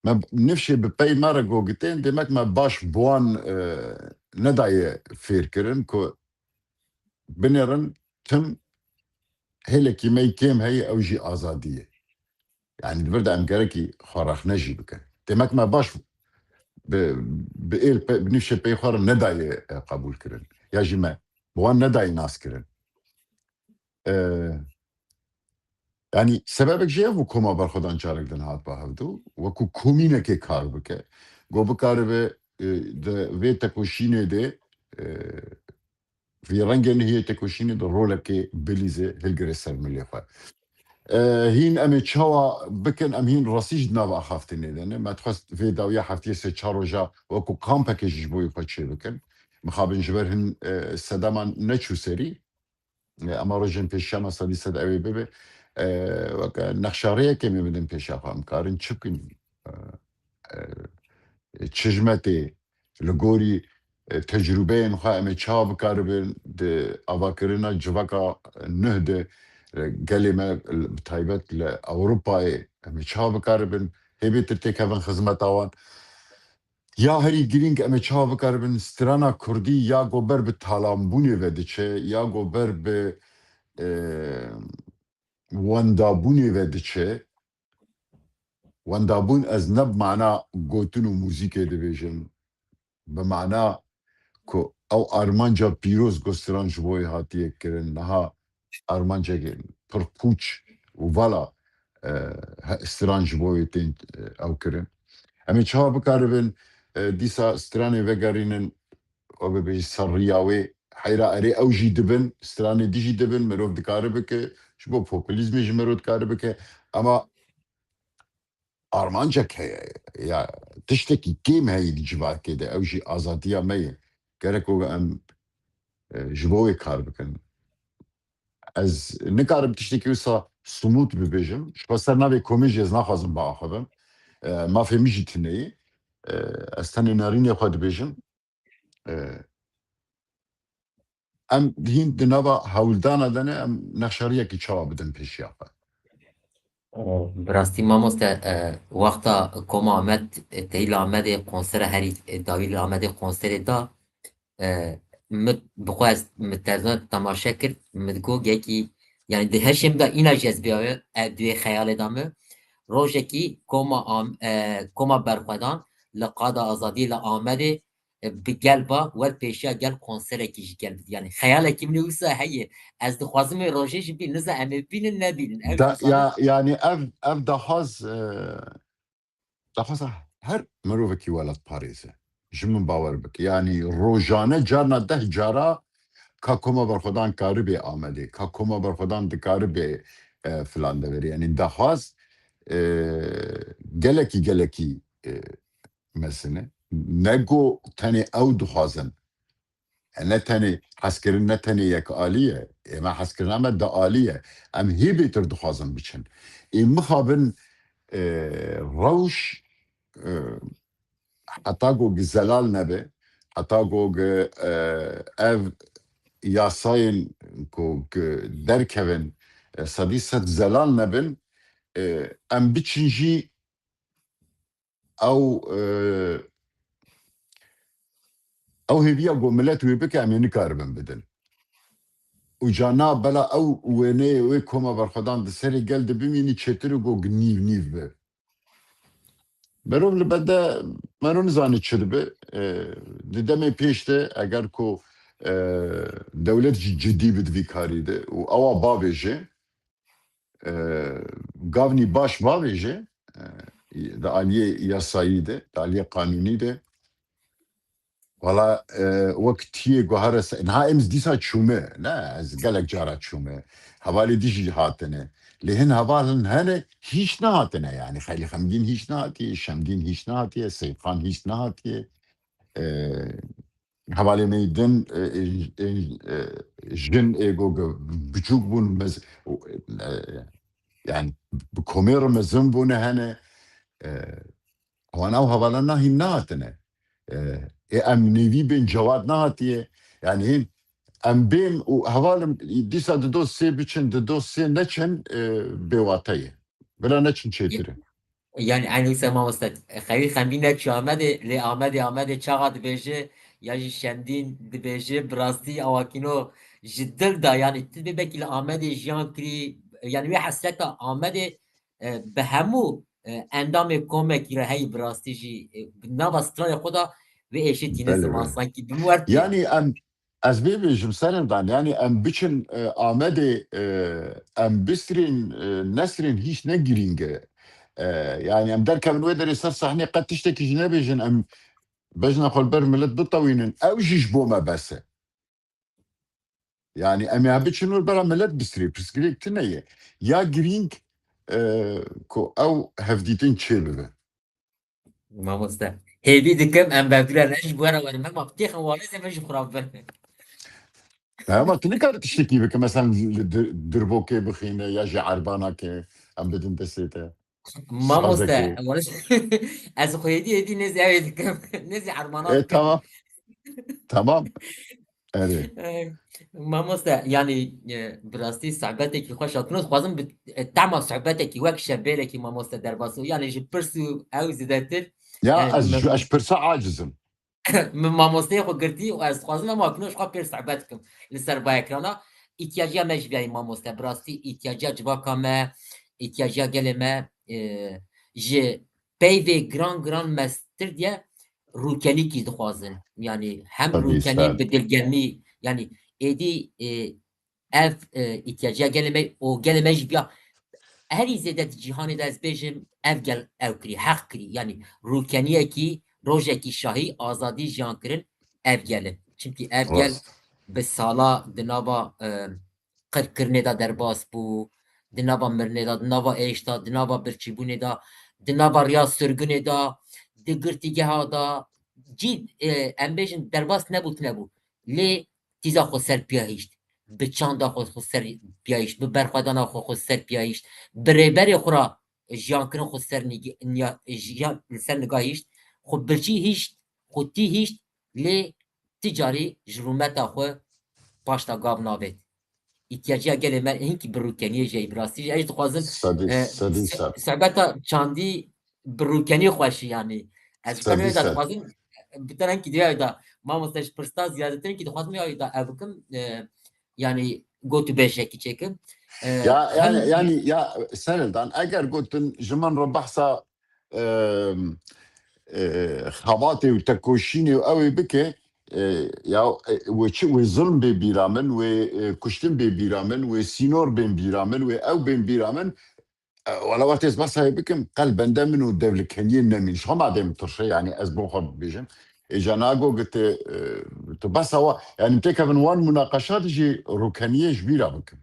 me nifşê bi pey me re gogitên, demek me baş bi wan, e, nedaye fêr kirin ku binêrin tim hêlekî me yî kêm heye, ew jî azadî ye. Yani di vir de em gerekî xwe rexne jî bikin. Demek me baş bi, bi êl pe-, bi nifşê pey xwe re nedaye, e, qebûl kirin. Ya jî me bi wan nedaye nas kirin. E, yani sebebek jê ye ku Koma Berxwedan carek din hat ba hevdû, wekû komînekê kar bike. Go bikaribe, e, di vê tekoşînê de, e, vî rengê nihiyê tekoşînê de rolekê bilîze hilgire ser milê xwe. E, hîn em ê çawa bikin, em hîn rastî jî di nava axaftinê de ne. Me dixwest vê dawiya heftiyê sê çar roja wekû kampekê jî ji bo wî xwe çêbikin. Mixabin ji ber hin, e, sedeman neçû serî. E, ema rojên pêşiya me sedî sed ew ê bibe. E, weke nexşariyekê me bidin pêşiya xwe, em karin çi bikin? E, e, çi ji me tê? Li gorî, e, tecrûbeyên xwe em ê çawa bikaribin di avakirina civaka nuh de, e, gelê me, e, bi taybet li Ewropayê em ê çawa bikaribin hê bêtir têkevin xizmeta wan? Ya herî girîng, em ê çawa bikaribin strana kurdî ya ku ber bi talanbûnê ve diçe, ya ku ber bi, e, wendabûnê ve diçe. Wendabûn ez ne bi mana gotin û muzîkê dibêjim, bi mana ku ew armanca pîroz ku stran ji bo wê hatiye kirin, niha armancekê pir pûç û vala, e, he-, stran ji bo wê tên, e, ew kirin. Em ê çawa bikaribin, e, dîsa stranê vegerînin, ew bibêjî ser riya wê, heyra erê ew jî dibin, stranê dî jî dibin, mirov dikare bike, ji bo populîzmê jî mirov dikare bike, ema armancek heye, ya tiştekî kêm heye di civakê de, ew jî azadiya me ye. Gerek ku em, e, ji bo wê kar bikin. Ez nikarim tiştekî wisa simût bibêjim. Ji xwe ser navê komê jî ez naxwazim biaxivim. E, mafê min jî tune ye. E, ez tenê nerînê xwe dibêjim. E, em hîn di nava hewldana de ne, em nexşariyekî çawa bidin pêşiya xwe? E, bi rastî mamoste, e, wexta Koma Amed, e, têyî li Amedê konsere herî, e, dawî li Amedê konserê da, e, mi, bi xwe ez, mi televîzyona temaşe kir, mi digot gelkî, yani di heşê min de îna jî ez bîyaye, e, di wê xeyalê de mi, rojekî Koma Am-, e, Koma Berxwedan li Qada Azadiyê li Amedê, e, bi gel ba, wer pêşiya gel konserekî ji gel bidî. Yanî xeyalekî min ê wisa heye. Ez dixwazim wê rojê jî bîn, niza em ê bînin nebînin. Ew Da, jî ya, yanî ev, ev daxwaz, e, daxwaza her mirovekî welatparêz e. Ji min bawer bike. Yanî rojane carna deh cara ka Koma Berxwedan karibê Amedê, ka Koma Berxwedan dikaribê, e, filan deverê. Yanî daxwaz, e, gelekî, gelekî, e, mezin e. Ne ku tenê ew dixwazin. E, ne tenê hezkirin, ne tenê yekalî ye. Ê me hezkirina me dualî ye. Em hê bêtir dixwazin biçin. Ê mixabin, e, rewş, e, heta ku gi zelal nebe, heta ku gi, e, ev yasayên ku gi derkevin, e, sedî sed zelal nebin, e, em biçin jî ew, e, ew hêviya ku milet wê bike, em ê nikaribin bidin. Û carna bela ew wêneyê wê Koma Berxwedan di serê gel de bimînî çêtir e ku nîv nîv be. Merov li bende, merov nizane çi dibe. E, di demê pêş de eger ku, e, dewlet jî cidî bi di vî karî de û ewa bavêje, e, gavnî baş bavêje, e, di aliyê yasayî de, di aliyê qanûnî de, wala, e, wek tiyê guhare se-, niha em dîsa çûme, ne, ez gelek cara çûme. Hevalê dî jî hatine. Lê hin heval hin hene, hîç nehatine yani. Xelî Xemgîn hîç nehatiye, Şemdîn hîç nehatiye, Seyfan hîç nehatiye. E, hevalê me yî din, e, e, e, e, jin ê go ge-, biçûk bûn, mez-, e, yani bi komê re mezin bûne hene. E, wan ew hevala nahîn nehatine. E, ê em nêvî bên cewat nehatiye. Yani hîn em bên û hevalim dîsa di dosê biçin, di dosê neçin, e, bêwate ye. Bila neçin çêtir e. Yani eynî wisa mamoste, Xewî Xemgîn ne çi Amedê, lê Amedê, Amedê çaxa dibêje, ya jî Şemdîn dibêje, bi rastî awakîno ji dil da, yani tu dibê belkî li Amedê jiyan kirî, yani wê hesreta Amedê, e, bi hemû, e, endamê komekî re heyî bi rastî jî, e, bi nava stranê xwe da wê êşê tîne Belê, ziman belê. Sankî bi min wer tê. Yani em Ez bê bêjim, Serhildan, yani em biçin, e, Amedê, e, em bistirên, e, nesrên hîç ne girîng e. E, yani em derkevin wê derê ser sahnê qet tiştekî jî nebêjin, em bejna xwe li ber milet bitewînin, ew jî ji bo me bes e. Yani em ê biçin wir bera milet bistirê, pirsgirêk tune ye. Ya girîng, e, ku ew hevdîtin çêbibe. Mamoste. Hêvî dikim em bevdira ne ji bo re werin. Hema têxin walê zê me ji xwe re bin. Hema tu nikare tiştekî bike. Mesela li dir-, dirbokê bixîne ya jî erbanakê em bidin destê te. Mamoste, Sazekê. Wala ez xwe hêdî hêdî nêzî ew ê dikim. Nêzî erbana E, dikim. Tamam. Tamam. Erê. Eh, mamoste, yani, e, bi rastî sohbetekî xweş hatine. Dixwazim bi, e, tema sohbetekî wek şebêrekî mamoste derbas û yani ji pirs û ew zêdetir, Ya, yani, ez ji, min, ez ji pirsa aciz im. Min mamosteyê xwe girtî û ez dixwazim em hakine ji xwe pêr sohbet bikim li ser va ekrana. Îtiyaciya me jî biyayî mamoste. Bi rastî îtiyaciya civaka me, îtiyaciya gelê me, e, ji peyvê giran giran mestir diye rûkenîkî dixwazin. Yani hem Tabii, rûkenî ser. Bi dilgermî, yani êdî, e, ev, e, îtiyaciya gelê me û gelê me jî biya herî zêde di cîhanê de ez bêjim ev gel ew kirî, heq kirî. Yani rûkeniyekî, rojekî şahî, azadî jiyan kirin ev gel e. Çimkî ev gel Rast. Bi sala di nava, e, qirkirinê de derbas bû, di nava mirinê de, di nava êş de, di nava birçîbûnê de, di nava riya sirginê de, di girtîgeha de, cî, e, em bêjin derbas nebû, tune bû. Lê tîza xwe ser piya hişt, bi çanda xwe, xwe ser piya hişt, bi berxwedana xwe, xwe ser piya hişt, bi rêberê xwe re jiyan kirin xwe ser nîg-, niya-, jiyan li ser niga hişt, xwe birçî hişt, xwe tî hişt, lê ti carî ji rûmeta xwe paşta gav navêt. Îtiyaciya gelê me hinkî bi rûkeniyê jî, bi rastî jî, ez dixwazim, Sedî, e, sedî se-, ser. Sohbeta çandî bi rûkenî xweşî, yanî. Ez Sedî ser. Dixwazim, bi te rengî diya da, mamoste ji pirsta ziyadetir ki dixwazim ya da ev bikim, e, yanî gotu beşekî çêkim. E, Ya, yani, hem yani, ya, Serhildan, eger gotin ji min re behsa, e, e, xebatê û tekoşînê û ew ê bike, e, ya, e, wê çi, wê zulm bê bîra min, wê, e, kuştin bê bîra min, wê sînor bên bîra min, wê ew bên bîra min. E, wela wextê ez behsa wê bikim, qelbende min û dewlikeniyê nemîn. Ji xwe madê min tirşe, yanî ez bo xwe bibêjim. Êca nago gite, e, tu behsa wa, yanî têkevin wan munaqeşat jî rûkeniyê ji bîra bikim.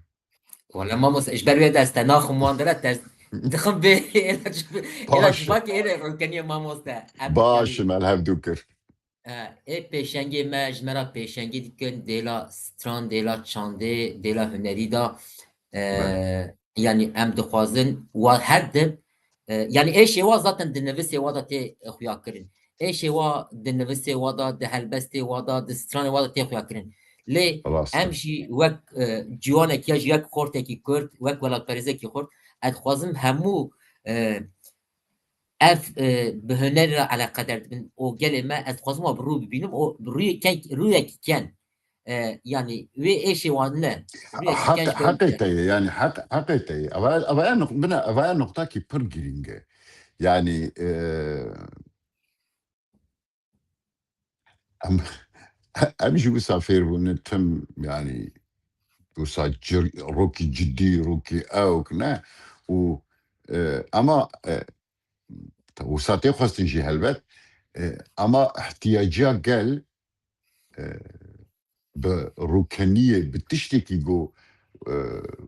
Wala mamoste, ji ber wê de ez te naxim wan dere, te dixim bê, êla ji, êla Baş. Civakê êrê rûkeniyê mamoste. Em Baş yanî im, el hevdû kir. E, ê pêşengê me, ji me re pêşengî dikin, dêla stran, dêla çandê, dêla hunerî de. E, Belê. Yanî em dixwazin wa her dim, e, yanî êşê wa zaten di nivisê wa de tê xuya kirin. Êşê wa di nivisê wa de, di helbestê wa de, di stranê wa de tê xuya kirin. Lê Rast em e. jî wek, e, ciwanek ya jî wek xortekî Kurd, wek welatperêzekî Kurd, ez dixwazim hemû, e, ev, e, bi hunerî re eleqedar dibin û gelê me, ez dixwazim wan bi rû bibînim û bi rûyê ken, rûyekî ken, e, yanî wê êşê wan ne, rûyekî ken Heq, ji ber heqê te ye, yanî heq, heqê te ye. Eva, eva ya nuq-, bine, eva ya nuqtakî pir girîng e. Yanî, e, em, em jî wisa fêr bûne tim, yanî wisa cir-, rokî cidî, rokî ewk ne. Û, e, ama, e, wisa tê xwestin jî helbet, e, ama ihtiyaciya gel, e, bi rûkeniyê, bi tiştekî ku, e,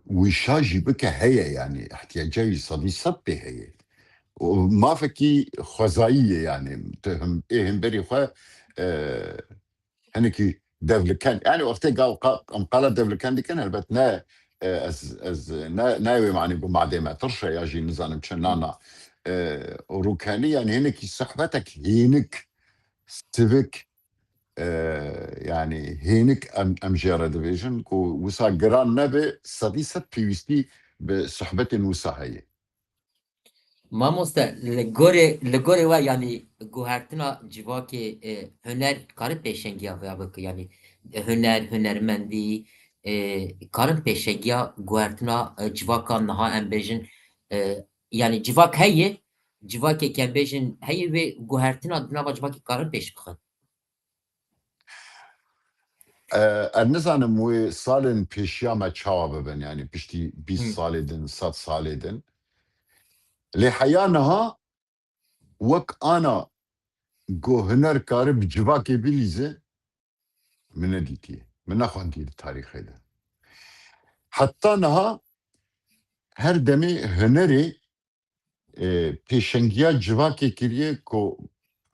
wîşa jî bike heye, yanî ihtiyaca wî sedî sed pê heye. Û mafekî xwezayî ye, yanî tu him, ê himberî xwe, e, hinekî devliken. Yanî wextê gav qa-, em qala devliken dikin, helbet ne, e, ez, ez ne, ne wê manî ku madê me tirş e ya jî nizanim çi nana. E, rûkenî, yanî hinekî sohbetek hênik, sivik, e, yanî hênik em, em jê re dibêjin ku wisa giran nebe, sedî sed pêwîstî bi sohbetên wisa heye. Mamoste, li gorê, li gorê we, yanî guhertina civakê, e, huner kare pêşengiya vêya bike, yanî huner, hunermendî, e, karin pêşengiya guhertina, e, civaka niha em bêjin, e, yanî civak heye, civakê ke em bêjin heye wê guhertina di nava civakê karin pêş bixin. E, ez nizanim wê salên pêşiya me çawa bibin, yanî piştî bîst Hı. salê din, sed salê din. Lê heya niha wek ana ku huner kare bi civakê bilîze, min nedîtiye. Min nexwendiye di tarîxê de. Heta niha her demê hunerê, e, pêşengiya civakê kiriye ku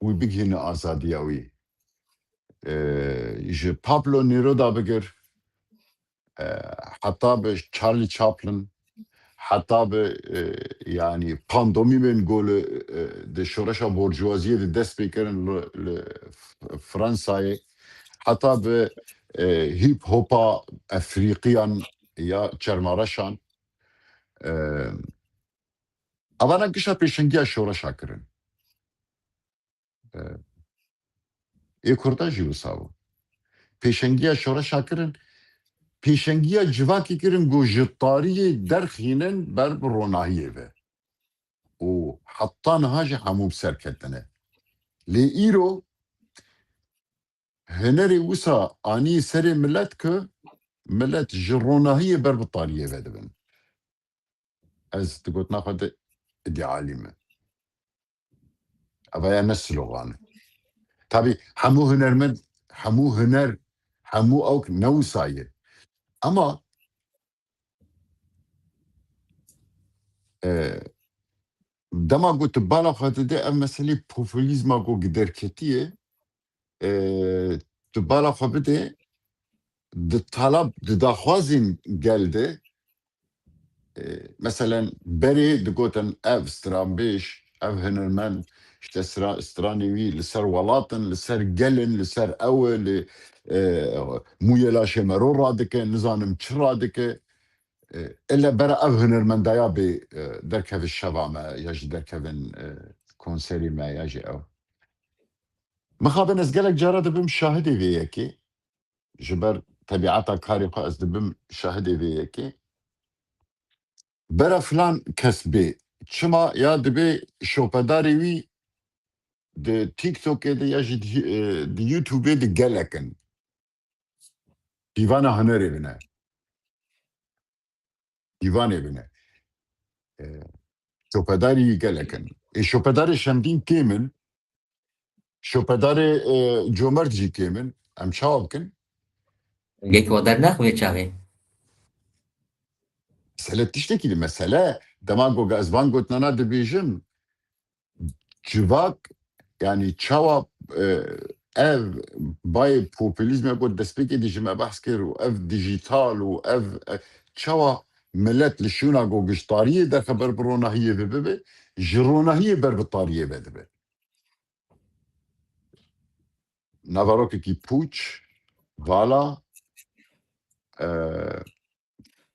wî bigihîne azadiya wî. E, ji Pablo Neruda bigir, e, heta bi Charlie Chaplin, heta bi, e, yanî pandomîmên ku li, e, di şoreşa borcuwaziyê de dest pê kirin li, li F-, Fransayê, heta bi, e, hip hopa efrîqiyan ya çermareşan, e, Evana gişa pêşengiya şoreşa kirin. E, ê Kurda jî wisa bû. Pêşengiya şoreşa kirin, pêşengiya civakê kirin ku ji tariyê derxînin ber bi ronahiyê ve. Û heta niha jî hemû bi ser ketine. Lê îro hunerê wisa anî serê milet ku milet ji ronahiyê ber bi tariyê ve dibin. Ez di gotina xwe de îdealî me. Eva ya ne slogan e. Tabî hemû hunermend, hemû huner, hemû ewk ne wisa ye. Ama, e, dema ku tu bala xwe dide ev meselê populîzma ku gi derketiye, e, tu bala xwe bide di talab, di daxwazên gel de, e, meselen berê digotin ev stranbêj, ev hunermend, işte stra-, stranê wî li ser welat in, li ser gel in, li ser ew e, li, e, mûyê laşê mero radike, nizanim çi radike. E, ele bera ev hunermendaya bê, e, derkeve şeva me, ya jî derkevin, e, konserî me, ya jî ew. Mixabin ez gelek cara dibim şahidê vê yekê. Ji ber tebiata karê xwe ez dibim şahidê vê yekê. Bera filan kes bê. Çima ya dibê şopedarê wî di TikTokê de ya jî di, e, di YouTubeê de gelek in. Pîvana hunerê bine. Pîvanê bine. E, şopedarî gelek in. Ê şopedarê şemdîn kêm in. Şopedarê, e, comert jî kêm in. Em çawa bikin? Yek wa dernex wê çaxê. Mesele tiştekî li mesele. Dema ku ez van gotinana dibêjim, civak, yanî çawa, e, ev bayê populîzmê ku destpêkê de ji me behs kir û ev dijîtal û ev, e, çawa milet li şûna ku giş tariyê derxe ber bi ronahiyê ve bibe, ji ronahiyê ber bi tariyê ve dibe. Naverokekî pûç, vala, e,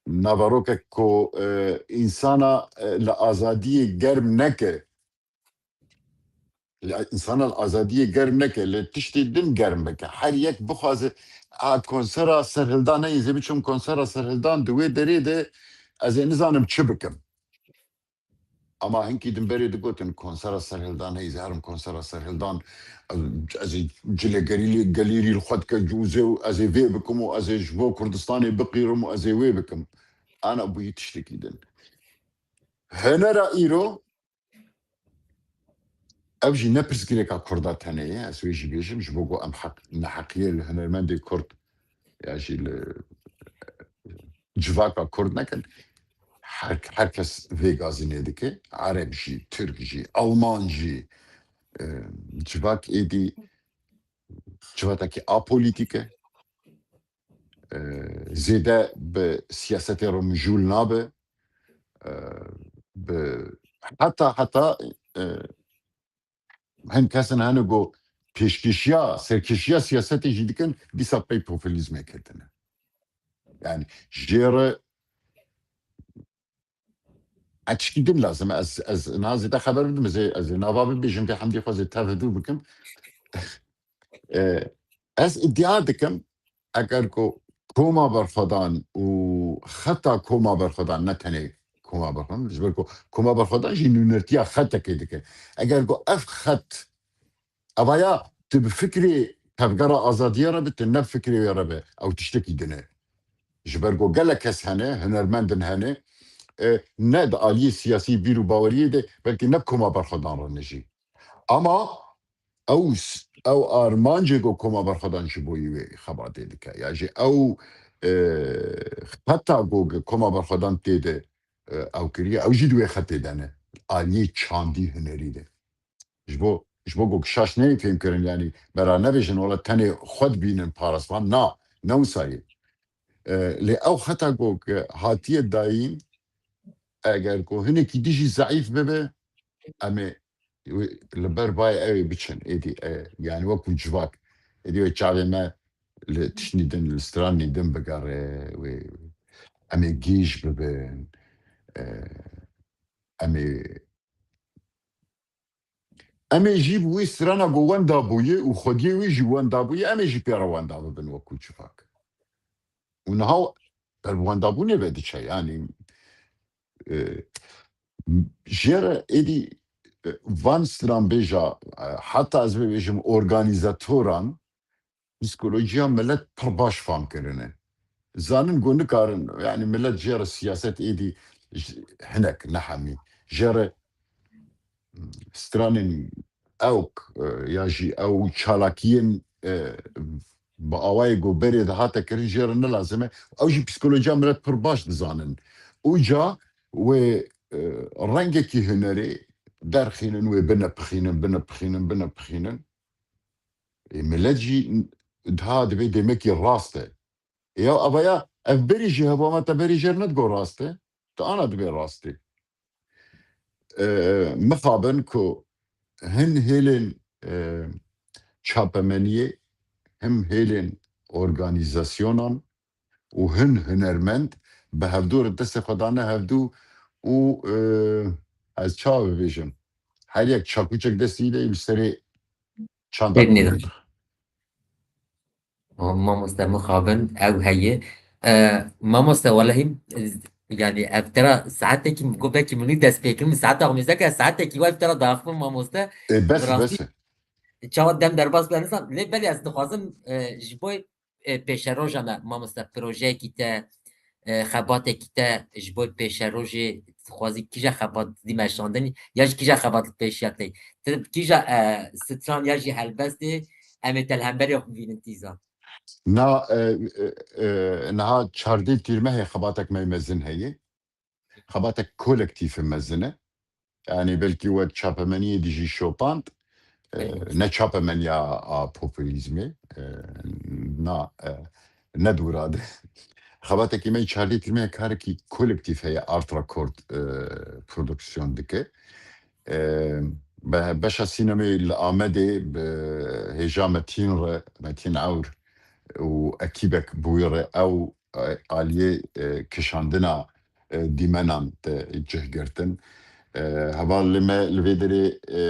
naverokek ku, e, însana, e, li azadiyê germ neke, li, însana li azadiyê germ neke, li tiştê din germ bike. Her yek bixwaze, a, konsera serhildan heye, ez ê biçim konsera serhildan, di wê derê de ez ê nizanim çi bikim. Ama hinkî din berê digotin, konsera serhildan heye, ez ê herim konsera serhildan, ez, ez ê cilê gelîrî, gelîrî li xwe dike cûzê û ez ê vê bikim û ez ê ji bo Kurdistanê biqîrim û ez ê wê bikim. Ana bûyî tiştekî din. Hunera îro, ev jî ne pirsgirêka Kurda tenê ye, ez wê jî bêjim, ji bo ku em heq, neheqiyê li hunermendê Kurd ya jî li civaka Kurd nekin. Her, her kes vê gazînê dike. Ereb jî, Tirk jî, Alman jî, e, civak êdî civatekî apolîtîk e. E, zêde bi siyasetê re mijûl nabe. E, bi, heta, heta, e, hin kesin hene ku pêşkêşiya, serkêşiya siyasetê jî dikin, dîsa pey populîzmê ketine. Yani jê re eçkî din lazim e. Ez, ez niha zêde xeber bidim, ez ê, ez ê nava bibêjim, vê hemdî xwe zê tev dû bikim. E, ez îdia dikim, eger ku koma berxwedan û xeta koma berxwedan, ne tenê koma berxwedan, ji ber ku koma berxwedan jî nûnertiya xetekê dike. Eger ku ev xet, evaya tu bi fikrê tevgera azadiyê re be, tu ne bi fikrê wê re be, ew tiştekî din e. Ji ber ku gelek kes hene, hunermendin hene, e, ne di aliyê siyasî, bîr û baweriyê de, belkî ne koma berxwedan re ne jî. Ama ew s-, ew armancê ku koma berxwedan ji bo wê xebatê dike, ya jî ew, e, xeta ku koma berxwedan tê de, e, ew kiriye, ew jî di wê xetê de ne. Aliyê çandî hunerî de. Ji bo, ji bo ku şaş neyê fêmkirin, yanî bera nebêjin, wela tenê xwe dibînin parasvan. Na, ne wisa ye. E, lê ew xeta ku hatiye dayîn, eger ku hinekî dijî zeîf bibe, em ê wê li ber bayê ew ê biçin. Êdî, e, yani wekû civak. Êdî wê çavê me li tiştî din, li stranî din bigere, wê em ê gêj bibin. E, em ê, em ê jî bi wê strana ku wenda bûye û xwediyê wê jî wenda bûye, em ê jî pê re wenda bibin wekû civak. Û niha ber bi wendabûnê ve diçe, yanî, e, jê re êdî, e, van stranbêja, e, heta ez bibêjim organîzatoran, psîkolojiya milet pir baş fam kirine. Zanin ku nikarin, yanî milet jê re siyaset êdî j-, hinek, ne hemî. Jê re stranên ewk, e, ya jî ew çalakiyên, e, bi awayê ku berê de hate kirin jê re ne lazim e. Ew jî psîkolojiya milet pir baş dizanin. Û ca wê, e, rengekî hunerê derxînin, wê binepixînin, binepixînin, binepixînin. Ê, milet jî daha divê demekî rast e. Ya, ava ya, ev berî jî hevama te berî jêr nedigo rast e. Tu ana dibê rast e. E, mixabin ku hin hêlên, e, çapemeniyê, him hêlên organîzasyonan û hin hunermend bi hevdû re destê xwe dane hevdû û, e, ez çawa bibêjim? Her yek çakûçek destî de li serê çanda. Têrnê de. O, mamoste mixabin, ew heye. E, mamoste, welehî, e, yani, ev tera saetekî min got, belkî min nû dest pê kir, min saeta xwe mêze kir, saetekî wa ev tera daxivin, mamoste. E, bes, bi rastî bes. Çawa dem derbas bide nizam, lê belê ez dixwazim, e, ji bo, e, pêşeroja me, mamoste, projeyekî te, e, xebatekî te ji bo pêşerojê dixwazî kîja xebat dî meşandin ya jî kîja xebat pêşiya te? Ti kîja, e, stran ya jî helbestê em ê te li hemberê xwe bînin tîza? Na, e, e, e, niha çardê tîrmehê xebatek me mezin heye. Xebatek kolektîf e mezin e. Yani belkî we çapemeniyê dî jî şopand. E, Belê. Ne çapemeniya a populîzmê. E, na, e, ne dûra de. Xebatekî me çardê tîrmehê karekî kolektîf heye, Art Record, e, produksiyon dike. E, be-, beşa sînemê li Amedê bi hêja Metîn re, Metîn Ewr û ekîbek bi wî re ew, e, aliyê, e, kişandina, e, dîmenan te cih girtin. E, hevalê me li vê derê, e,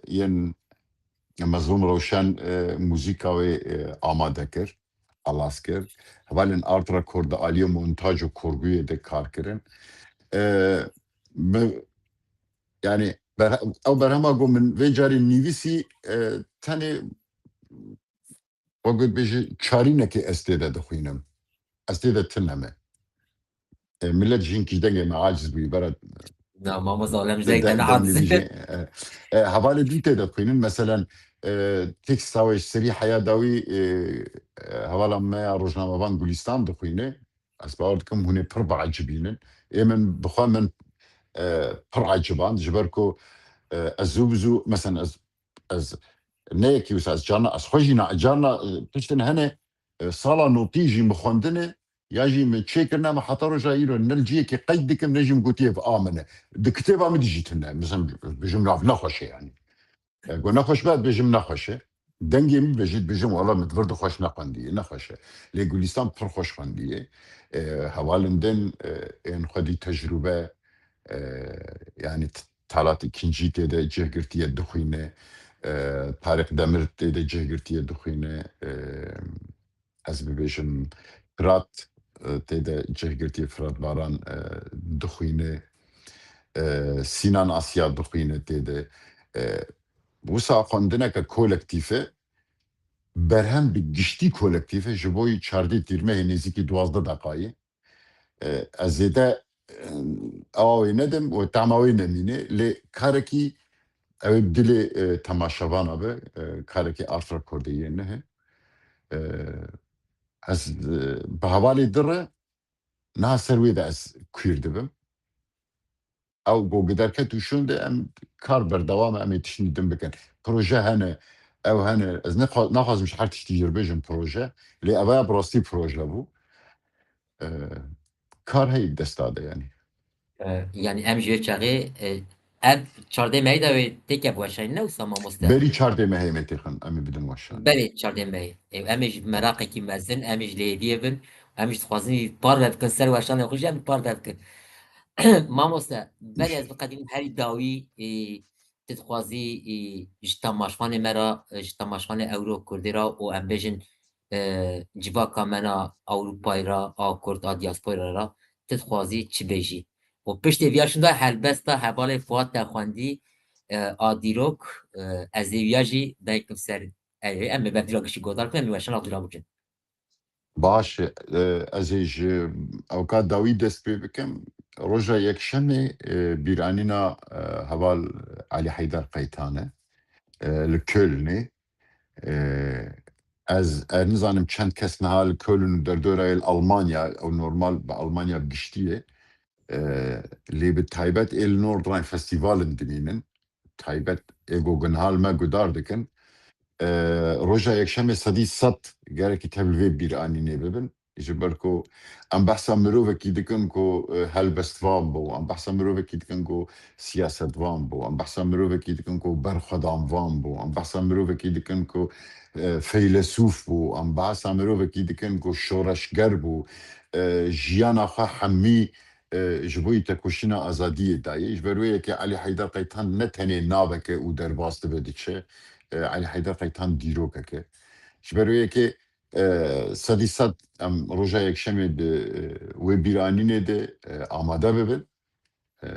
yên Mezlûm Rewşen, e, muzîka wê, e, amade kir, xelas kir. Hevalên Art Record di aliyê montaj û kurguyê de kar kirin. E, bi, yani, ber-, ew berhema ku min vê carê nivîsî, e, tenê, we got bêje, çarînekê ez tê de dixwînim. Ez tê de tune me. E, millet jîn kî dengê me aciz bûyî, bera Na, mamoza, alem ji deng te neaciz. E, e, hevalê din tê de dixwînin. Meselen, e, teksta wê ji serî heya dawî, e, e, hevala me ya rojnamevan Gulistan dixwîne. Ez bawer dikim hûn ê pir biecibînin. Ê min bi xwe min, e, pir eciband. Ji ber ku, e, ez zû bi zû, meselen ez, ez ne yekî wisa, ez carna, ez xwe jî na, carna, e, tiştin hene, e, sala notî jî min xwendine, ya jî min çêkirine, min heta roja îro ne li ciyekî qeyd dikim, ne jî min gotiye ev a min e. Di kitêba min de jî tune, mesela, bijim nav nexweş e yani. E, ku nexweş be, dibêjim nexweş e. Dengê min bêjî, dibêjim wala min di vir de xweş nexwendiye, nexweş e. Lê Gulistan pir xweş xwendiye. E, hevalên din, e, ên xwedî tecrûbe, e, yani t-, Talat îkincî tê de cih girtiye dixwîne. E, Tariq Demir tê de cih girtiye dixwîne. E, ez bibêjim, Firat, e, tê de cih girtiye, Firat Baran, e, dixwîne, e, Sînan Asya dixwîne tê de. E, wisa xwendineke kolektîf e, berhem bi giştî kolektîf e, ji bo çardê tîrmehê nêzîkî duwazdeh deqayê. E, ez zêde, e, awa wê nedim û tema wê nemîne, lê karekî ew ê bi dilê, e, temaşevana be, e, karekî Art Recordê yê nihe. E, ez, e, bi hevalê di re niha ser wê de ez kuîr dibim. Ew go giderket û şûn de em kar berdewam e, em ê tiştî din bikin. Proje hene, ew hene. Ez nexwa-, naxwazim ji her tiştî jî bêjim proje. Lê ev ya bi rastî proje bû. E, kar heye desta de yani. E, yani em ji vê çaxê, e, ev çardeh mehê de wê têke bi weşanîn ne wisa mamoste? Berî çardeh mehê em ê têxin, em ê bidin weşan. Berê çardeh mehê. E, em ê ji meraqekî mezin, em ê ji lêviyê bin, em jî dixwazin parve bikin ser weşanê xwe jî em parve bikin. Mamoste, berê ez biqedînim herî dawî, e, tu dixwazî, e, ji temaşvanê me re, e, ji temaşvanê Ewro Kurdê re û em bêjin, e, civaka me na Ewropayê re, a Kurd, a diaspora re, tu dixwazî çi bêjî? Û piştê viya şûnda helbesta hevalê Fuat te xwendî, e, a dîrok, e, ez ê viya jî daykim ser, e, em ê bevdîra giştî godar bikin, em ê weşana dûra bikin. Baş e, ez ê ji ewka dawî dest pê bikim. Roja Yekşemê, e, bîranîna, e, heval Elî Heyder Qeytan e, e, li Kölnê. E, ez, ez nizanim çend kes niha li Köln û derdorayê li Almanya, ew normal bi Almanya bi giştî ye. E, lê bi taybet ê li Nordrhein Festivalin dimînin. Taybet ê ku niha li me gudar dikin. E, roja Yekşemê sedî sed gerekî tev li vê bîranînê bibin. Ji ber ku em behsa mirovekî dikin ku, e, helbestvan bû, em behsa mirovekî dikin ku siyasetvan bû, em behsa mirovekî dikin ku berxwedanvan bû, em behsa mirovekî dikin ku, e, feylesûf bû, em behsa mirovekî dikin ku şoreşger bû, e, jiyana xwe hemî, e, ji bo yî tekoşîna azadiyê dayê. Ji ber wê yekê Elî Heyder Qeytan ne tenê navek e û derbas dibe diçe. E, Elî Heyder Qeytan dîrokek e. Ji ber wê yekê, e, sedî sed em roja Yekşemê di, e, wê bîranînê de, e, amade bibin. E,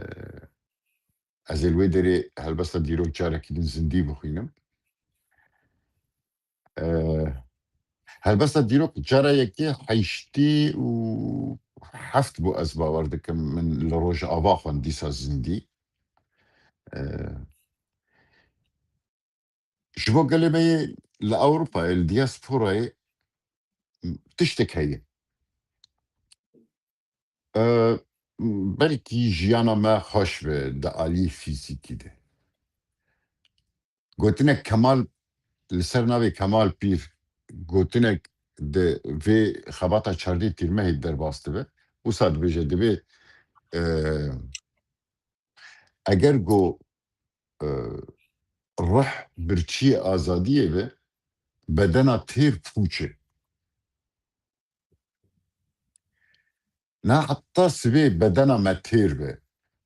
ez ê li wê derê helbesta dîrok carekî din zindî bixwînim. E, Helbesta dîrok cara yekê heştê û heft bû, ez bawer dikim min li Rojava xwend dîsa zindî. E, Ji bo gelê me yê li Ewropayê, li diasporayê tiştek heye. E, Belkî jiyana me xweş be di aliyê fîzîkî de. Gotinek Kemal, li ser navê Kemal Pîr, gotinek di vê xebata çardê Tîrmehê derbas dibe. Wisa dibêje, dibê, e, eger go, e, rih birçiyê azadiyê be, bedena têr pûç e. Na heta sibê bedena me têr be,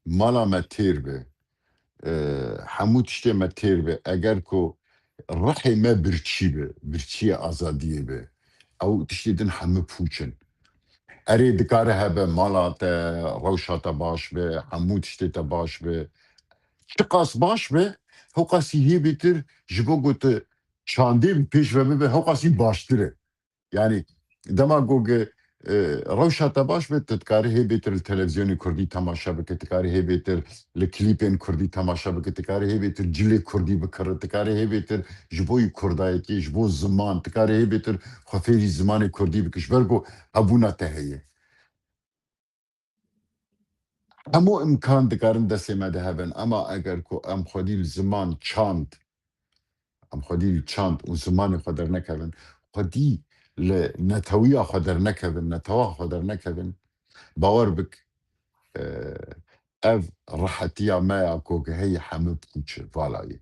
mala me têr be, e, hemû tiştê me têr be. Eger ku rihê me birçî be, birçiyê azadiyê be, ew tiştê din hemû pûç in. Erê, dikare hebe mala te, rewşa te baş be, hemû tiştê te baş be. Çiqas baş be, hewqasî hê bêtir ji bo ku tu çandê bi pêş ve bibe, hewqasî baştir e. Yani dema ku, e, rewşa te baş be, tu dikarî hê bêtir li televîzyonê kurdî temaşe bike, tu dikarî hê bêtir li klîpên kurdî temaşe bike, tu dikarî hê bêtir cilê kurdî bikire, tu dikarî hê bêtir ji bo yî kurdayetiyê, ji bo ziman, tu dikarî hê bêtir xwe fêrî zimanê kurdî bike, ji ber ku hebûna te heye. Hemû imkan dikarin destê me de hebin, ema eger ku em xwedî li ziman, çand, em xwedî li çand û zimanê xwe dernekevin, xwedî li netewiya xwe dernekevin, netewa xwe dernekevin, bawer bik, e, ev rihetiya me ya ku heye hemû pûç e, vala ye.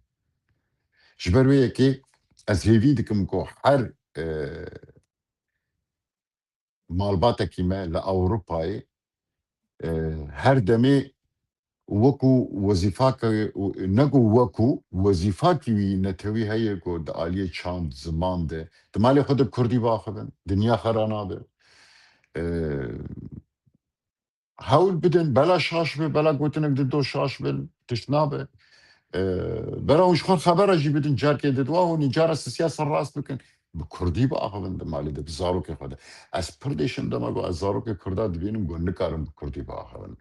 Ji ber wê yekê ez hêvî dikim ku her, e, malbatekî me li Ewropayê, e, her demê wekû wezîfake, ne ku wekû wezîfakî wî netewî heye ku di aliyê çand, ziman de, di malê xwe de bi kurdî biaxivin, dinya xera nabe. E, Hewl bidin, bela şaş be, bela gotinek di do şaş bin, tişt nabe. E, Bela hûn ji xwe xebera jî bidin, carkê di dua hûn cara sisiya ser rast bikin. Bi kurdî biaxivin di malê de, bi zarokê xwe de. Ez pir dêşim dema ku ez zarokê kurda dibînim ku nikarin bi kurdî biaxivin.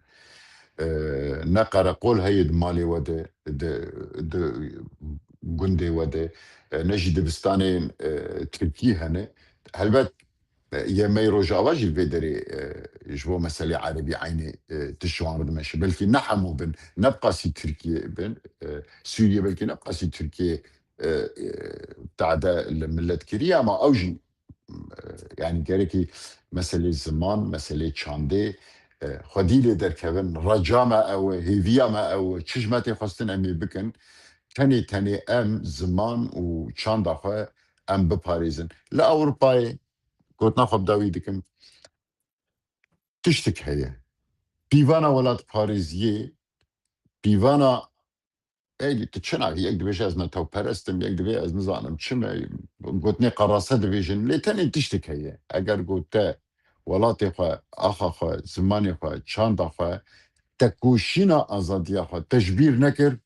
E, Ne qereqol heye di malê we de, di, di gundê we de, e, ne jî dibistanên, e, tirkî hene. Helbet, e, yê me yê Rojava jî li vê derê, e, ji bo meselê erebî eynî, e, tişt ji wan re dimeşe. Belkî ne hemû bin, ne bi qasî Tirkiye bin, e, Sûriye belkî ne bi qasî Tirkiye, e, e, tade li milet kiriye, ama ew jî, e, yani gerekî meselê ziman, meselê çandê, e, xwedî lê derkevin. Reca me ew e, hêviya me ew e, çi ji me tê xwestin em ê bikin. Tenê tenê em ziman û çanda xwe em biparêzin. Li Ewropayê, gotina xwe bi dawî dikim, tiştik heye. Pîvana welatparêziyê, pîvana, ey, tu çi navî, yek dibêje ez netewperest im, yek dibê ez nizanim çi me, gotinê qerase dibêjin, lê tenê tiştik heye. Eger got te welatê xwe, axa xwe, zimanê xwe, çanda xwe, tekoşîna azadiya xwe te ji bîr nekir,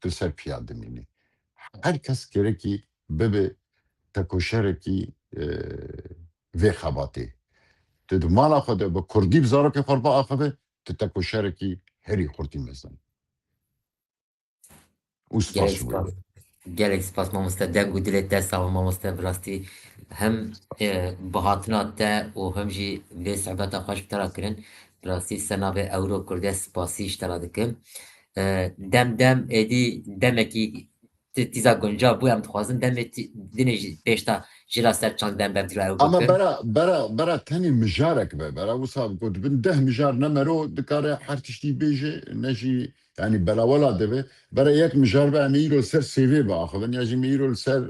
tu ser piya dimînî. Her kes gerekî bibe tekoşerekî, e, vê xebatê. Tu di mala xwe de bi kurdî bi zarokê xwe re biaxive, tu tekoşerekî herî xurtî mezin. Û spas Gelek ji bo spas. Gelek spas mamoste. Deng û dilê te sax be mamoste. Bi rastî hem, e, bi hatina te û hem jî vê sohbeta xweş bi te re kirin. Bi rastî ser navê Ewro Kurdê spasî ji te re dikim. E, dem dem êdî demekî ti-, tîza guncav bû, em dixwazin demê ti-, dinê jî pêşta jî ra ser çand dem bevdî ra ew Ama bikin. bera, bera, bera tenê mijarek be, bera wisa got bin deh mijar ne mero dikare her tiştî bêje, ne jî, yani belawela dibe. Bera yek mijar be, em ê îro li ser C V biaxivin, ya jî me îro li ser,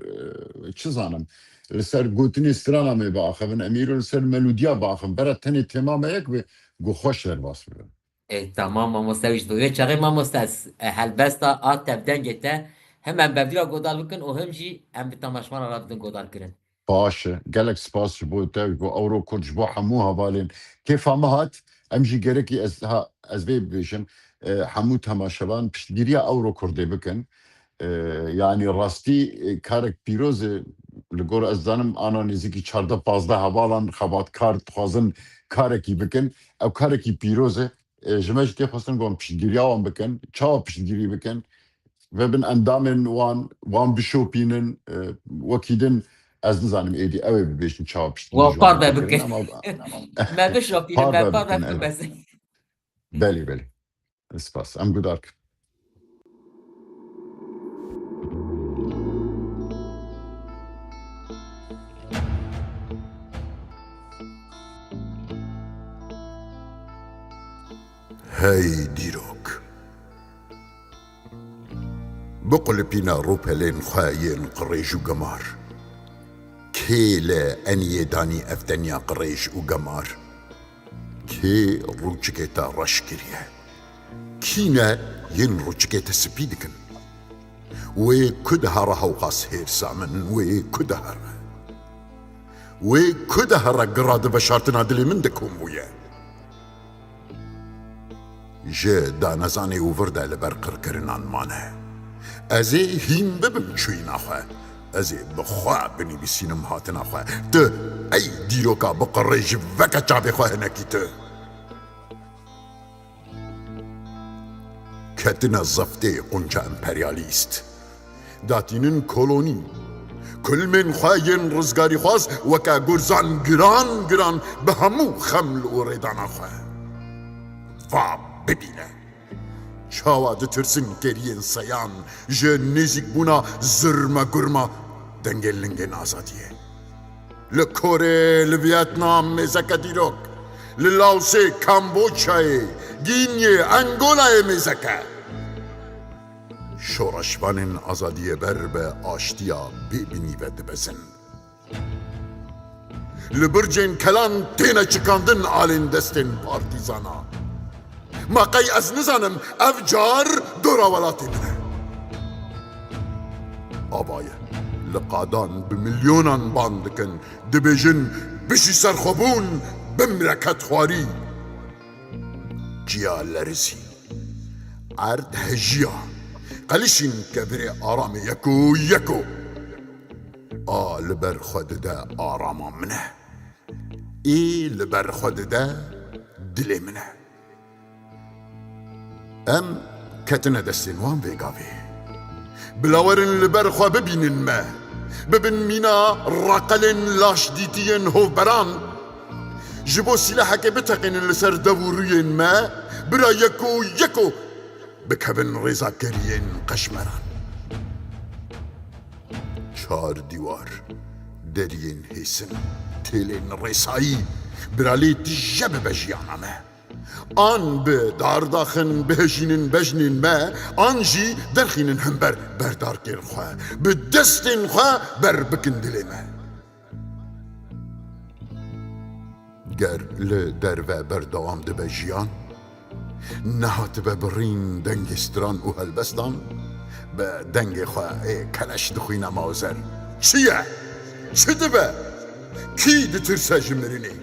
e, çi zanim, li ser gotinê strana me biaxivin, em ê îro li ser melodiya biaxivin. Bera tenê tema me yek be, ku xweş derbas bibe. E, tamam mamoste, wî ji bo wê çaxê mamoste ez, e, helbesta a te bi dengê te hem em bevdîra godar bikin û hem jî em bi temaşvana re bidin godar kirin. Baş e. Gelek spas ji bo te, ji bo Ewro Kurd, ji bo hemû hevalên. Kêfa min hat, em jî gerekî ez, ha, ez vê bibêjim, e, hemû temaşevan piştgiriya Ewro Kurdê bikin. E, Yanî rastî, e, karek pîroz e, Li gor ez zanim ana nêzîkî çardeh pazdeh hevalan xebatkarî dixwazin karekî bikin. Ew karekî pîroz e. E, ji me jî tê xwestin ku em piştgiriya wan bikin. Çawa piştgirî bikin? Ve bin endamên wan, wan bişopînin, e, wekî din ez nizanim êdî ew ê bibêjin çawa piştgirî Wan ji wan parve bikin, bikin. Ama Me bişopînin, me parve parve bikin, bikin, evet. Belê, belê. Spas. Em guhdar kin. Hey dîrok. Biqulipîne rûpelên xwe yên qirêj û gemar. Kê li eniyê danî ev tenya qirêj û gemar? Kê rûçikê te reş kiriye? Kî ne yên rûçikê te spî dikin? Wê ku dihera hewqas hêrsa min, wê ku dihera? Wê ku dihera gira di veşartina dilê min de kom bûye? Ji danezanê û vir de li ber qirkirinan mane. Ez ê hîn bibim çûyîna xwe. Ez ê bi xwe binivîsînim hatina xwe. Tu ey dîroka biqirê ji veke çavê xwe hinekî tu. Ketine zeftê qunca emperyalîst. Datînin kolonî. Kulmên xwe yên rizgarîxwaz weke gurzan giran giran bi hemû xeml û rêdana xwe. Va bibîne. Çawa ditirsin keriyên seyan ji nêzîkbûna zirme gurma dengê lingên azadiyê? Li Korê, li Vietnam mêzeke dîrok, li Laosê, Kamboçyayê, Gînyê, Angolayê mêzeke. Şoreşvanên azadiyê ber bi aştiya bê binî ve dibezin. Li bircên kelan têne çikandin alên destên partîzana. Ma qey ez nizanim ev car dora welatê min e? Ava ye. Li qadan bi milyonan ban dikin, dibêjin: "Bijî serxwebûn, bimre kedxwarî." Çiya lerizî. Erd hejiya. Qelişîn kevirê aramê yeko yeko. A li ber xwe dide arama min e. Ê li ber xwe dide dilê min e. Em ketine destên wan vê gavê. Bila werin li ber xwe bibînin me. Bibin mîna raqelên laşdîtiyên hovberan. Ji bo sîlehekê biteqînin li ser dev û rûyên me, bira yeko yeko bikevin rêza keriyên qeşmeran. Çar dîwar, deriyên hêsin, têlên rêsayî, bira lê tije bibe jiyana me. An bi dardaxin bihejînin bejnên me, an jî derxînin hember berdarkên xwe, bi destên xwe ber bikin dilê me. Ger li derve berdewam dibe jiyan, nehatibe birîn dengê stran û helbestan, bi dengê xwe ê keleş dixwîne mawzer. Çi ye? Çi dibe? Kî ditirse ji mirinê?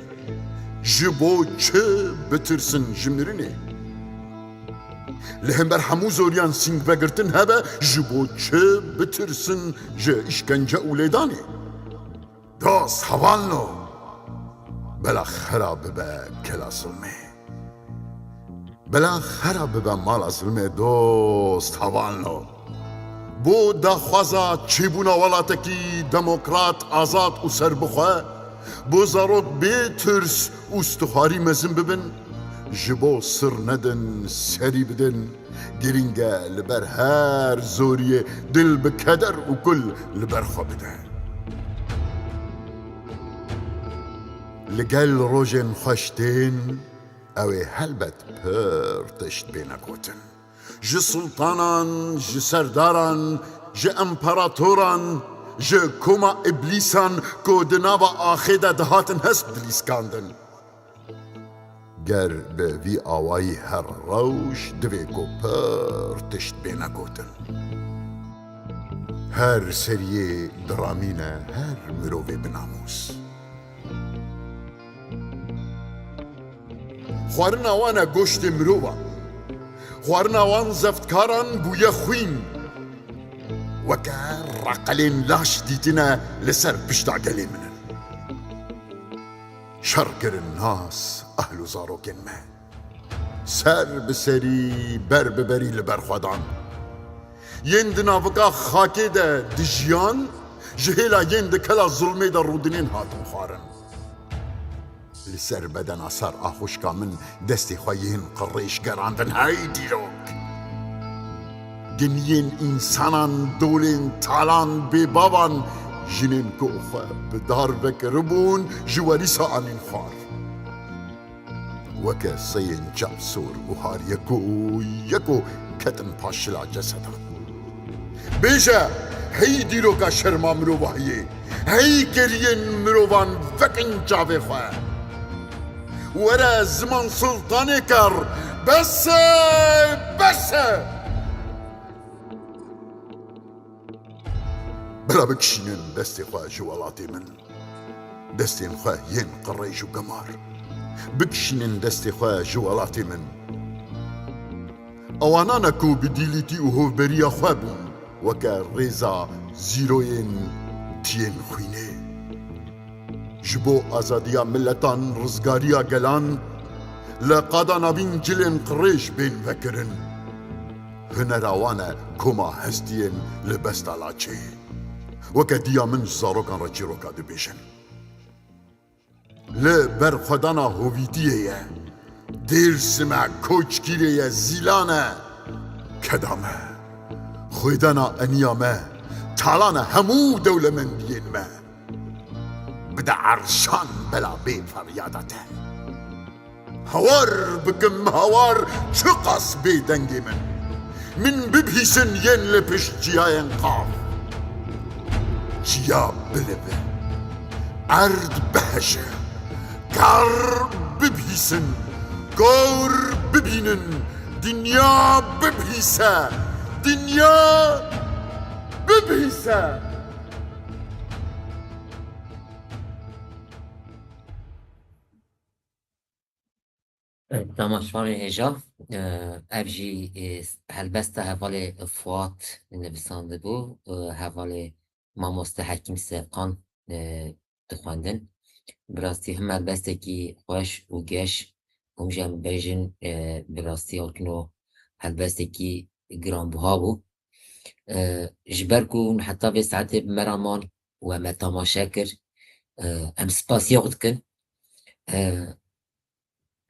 Ji bo çi bitirsin ji mirinê? Li hember hemû zoriyan sîng vegirtin hebe, ji bo çi bitirsin ji îşkence û lêdanê? Dost, hevalno, bela xera bibe kela zilmê. Bela xera bibe mala zilmê, dost, hevalno. Bo daxwaza çêbûna welatekî demokrat, azad û serbixwe, bo zarok bê tirs û stixwarî mezin bibin, ji bo sir nedin, serî bidin, girîng e li ber her zoriyê dil bi keder û kul li ber xwe bide. Li gel rojên xweş tên, ew ê helbet pir tişt bêne gotin. Ji sultanan, ji serdaran, ji emperatoran, ji koma îblîsan ku di nava axê de dihatin hest dilîskandin. Ger bi vî awayî her rewş, divê ku pir tişt bêne gotin. Her seriyê diramîne her mirovê binamûs. Xwarina wan e goştê mirovan. Xwarina wan zeftkaran bûye xwîn. Weke reqelên laş dîtine li ser pişta gelê min in. Şer kirin nas ehl û zarokên me. Ser bi serî, ber bi berî li ber xwe dan. Yên di navika xakê de dijiyan, ji hêla yên di kela zulmê de rûdinên hatin xwarin. Li ser bedena sar a xwişka min destê xwe yên qirêj gerandin, hey dîrok! Geniyên însanan, dolên talan, bêbavan, jinên ku xwe bi dar vekiribûn, ji werîsa anîn xwar. Weke seyên çep sor û har yeko yeko ketin paşila cesedan. Bêje, hey dîroka şerma mirovahiyê, hey keriyên mirovan vekin çavê xwe. Were ziman sultanê ker, bes e, bes e! Bila bikişînin destê xwe ji welatê min. Destên xwe yên qirêj û gemar. Bikişînin destê xwe ji welatê min. Ewana ne ku bi dîlîtî û hovberiya xwe bûn, weke rêza zîroyên tiyên xwînê. Ji bo azadiya miletan, rizgariya gelan, li qada navîn cilên qirêj bên vekirin. Hunera wan e koma hestiyên li besta laçê. Weke diya min ji zarokan re çîroka dibêjin. Li berxwedana hovîtiyê ye. Dêrsim e, koçgirê ye, zîlan e. Keda me, xwêdana eniya me, talan e hemû dewlemendiyên me. Bide erşan bela bê feryada te. Hawar bikim hawar, çiqas bê dengê min. Min bibihîsin yên li pişt çiyayên qaf. Çiya bilive, erd biheje, kar bibihîsin, kor bibînin, dinya bibihîse, dinya bibihîse. Temaşevanê hêja, e, ev jî, e, helbesta hevalê Fuat nivîsandibû, e, hevalê mamoste Hekîm Serkan, e, dixwendin. Bi rastî him helbestekî xweş û geş, hûn jî em bêjin, e, bi rastî Orkino helbestekî giranbiha bû. E, ji ber ku hûn heta vê saetê bi me re man û em me temaşe kir, e, em spasiya xwe dikin. E,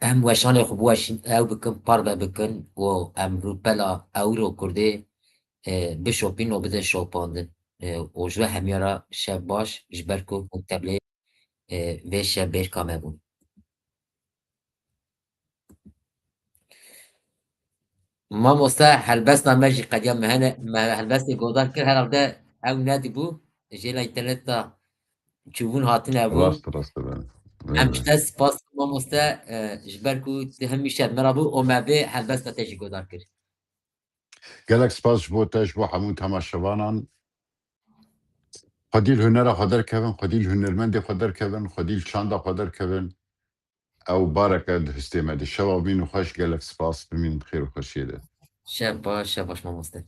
em weşanê xwe biweşîn, ew bikin, parve bikin û em rûpela ewro Kurdê, e, bişopîn û bidin şopandin. E, û ji we hemiya re şev baş, ji ber ku hûn tevlê, e, vê şevbêrka me bûn. Mamoste, helbesta me jî qediya me hene, me helbestê godar kir, herhalde ew nedibû, jêla înterneta çûbûn hatine bû. Rast, rast e, ben. Em ji te spas, mamoste, e, ji ber ku tu hemî şev me re bû û me vê helbesta te jî godar kir. Gelek spas ji bo te, ji bo hemû temaşevanan. Xwedî li hunera xwe derkevin, xwedî li hunermendê xwe derkevin, xwedî li çanda xwe derkevin. Ew bareke di histê me de. Şeva bîn û xweş, gelek spas, bimînin bi xêr û xweşiyê de. Şev baş, şev baş mamoste.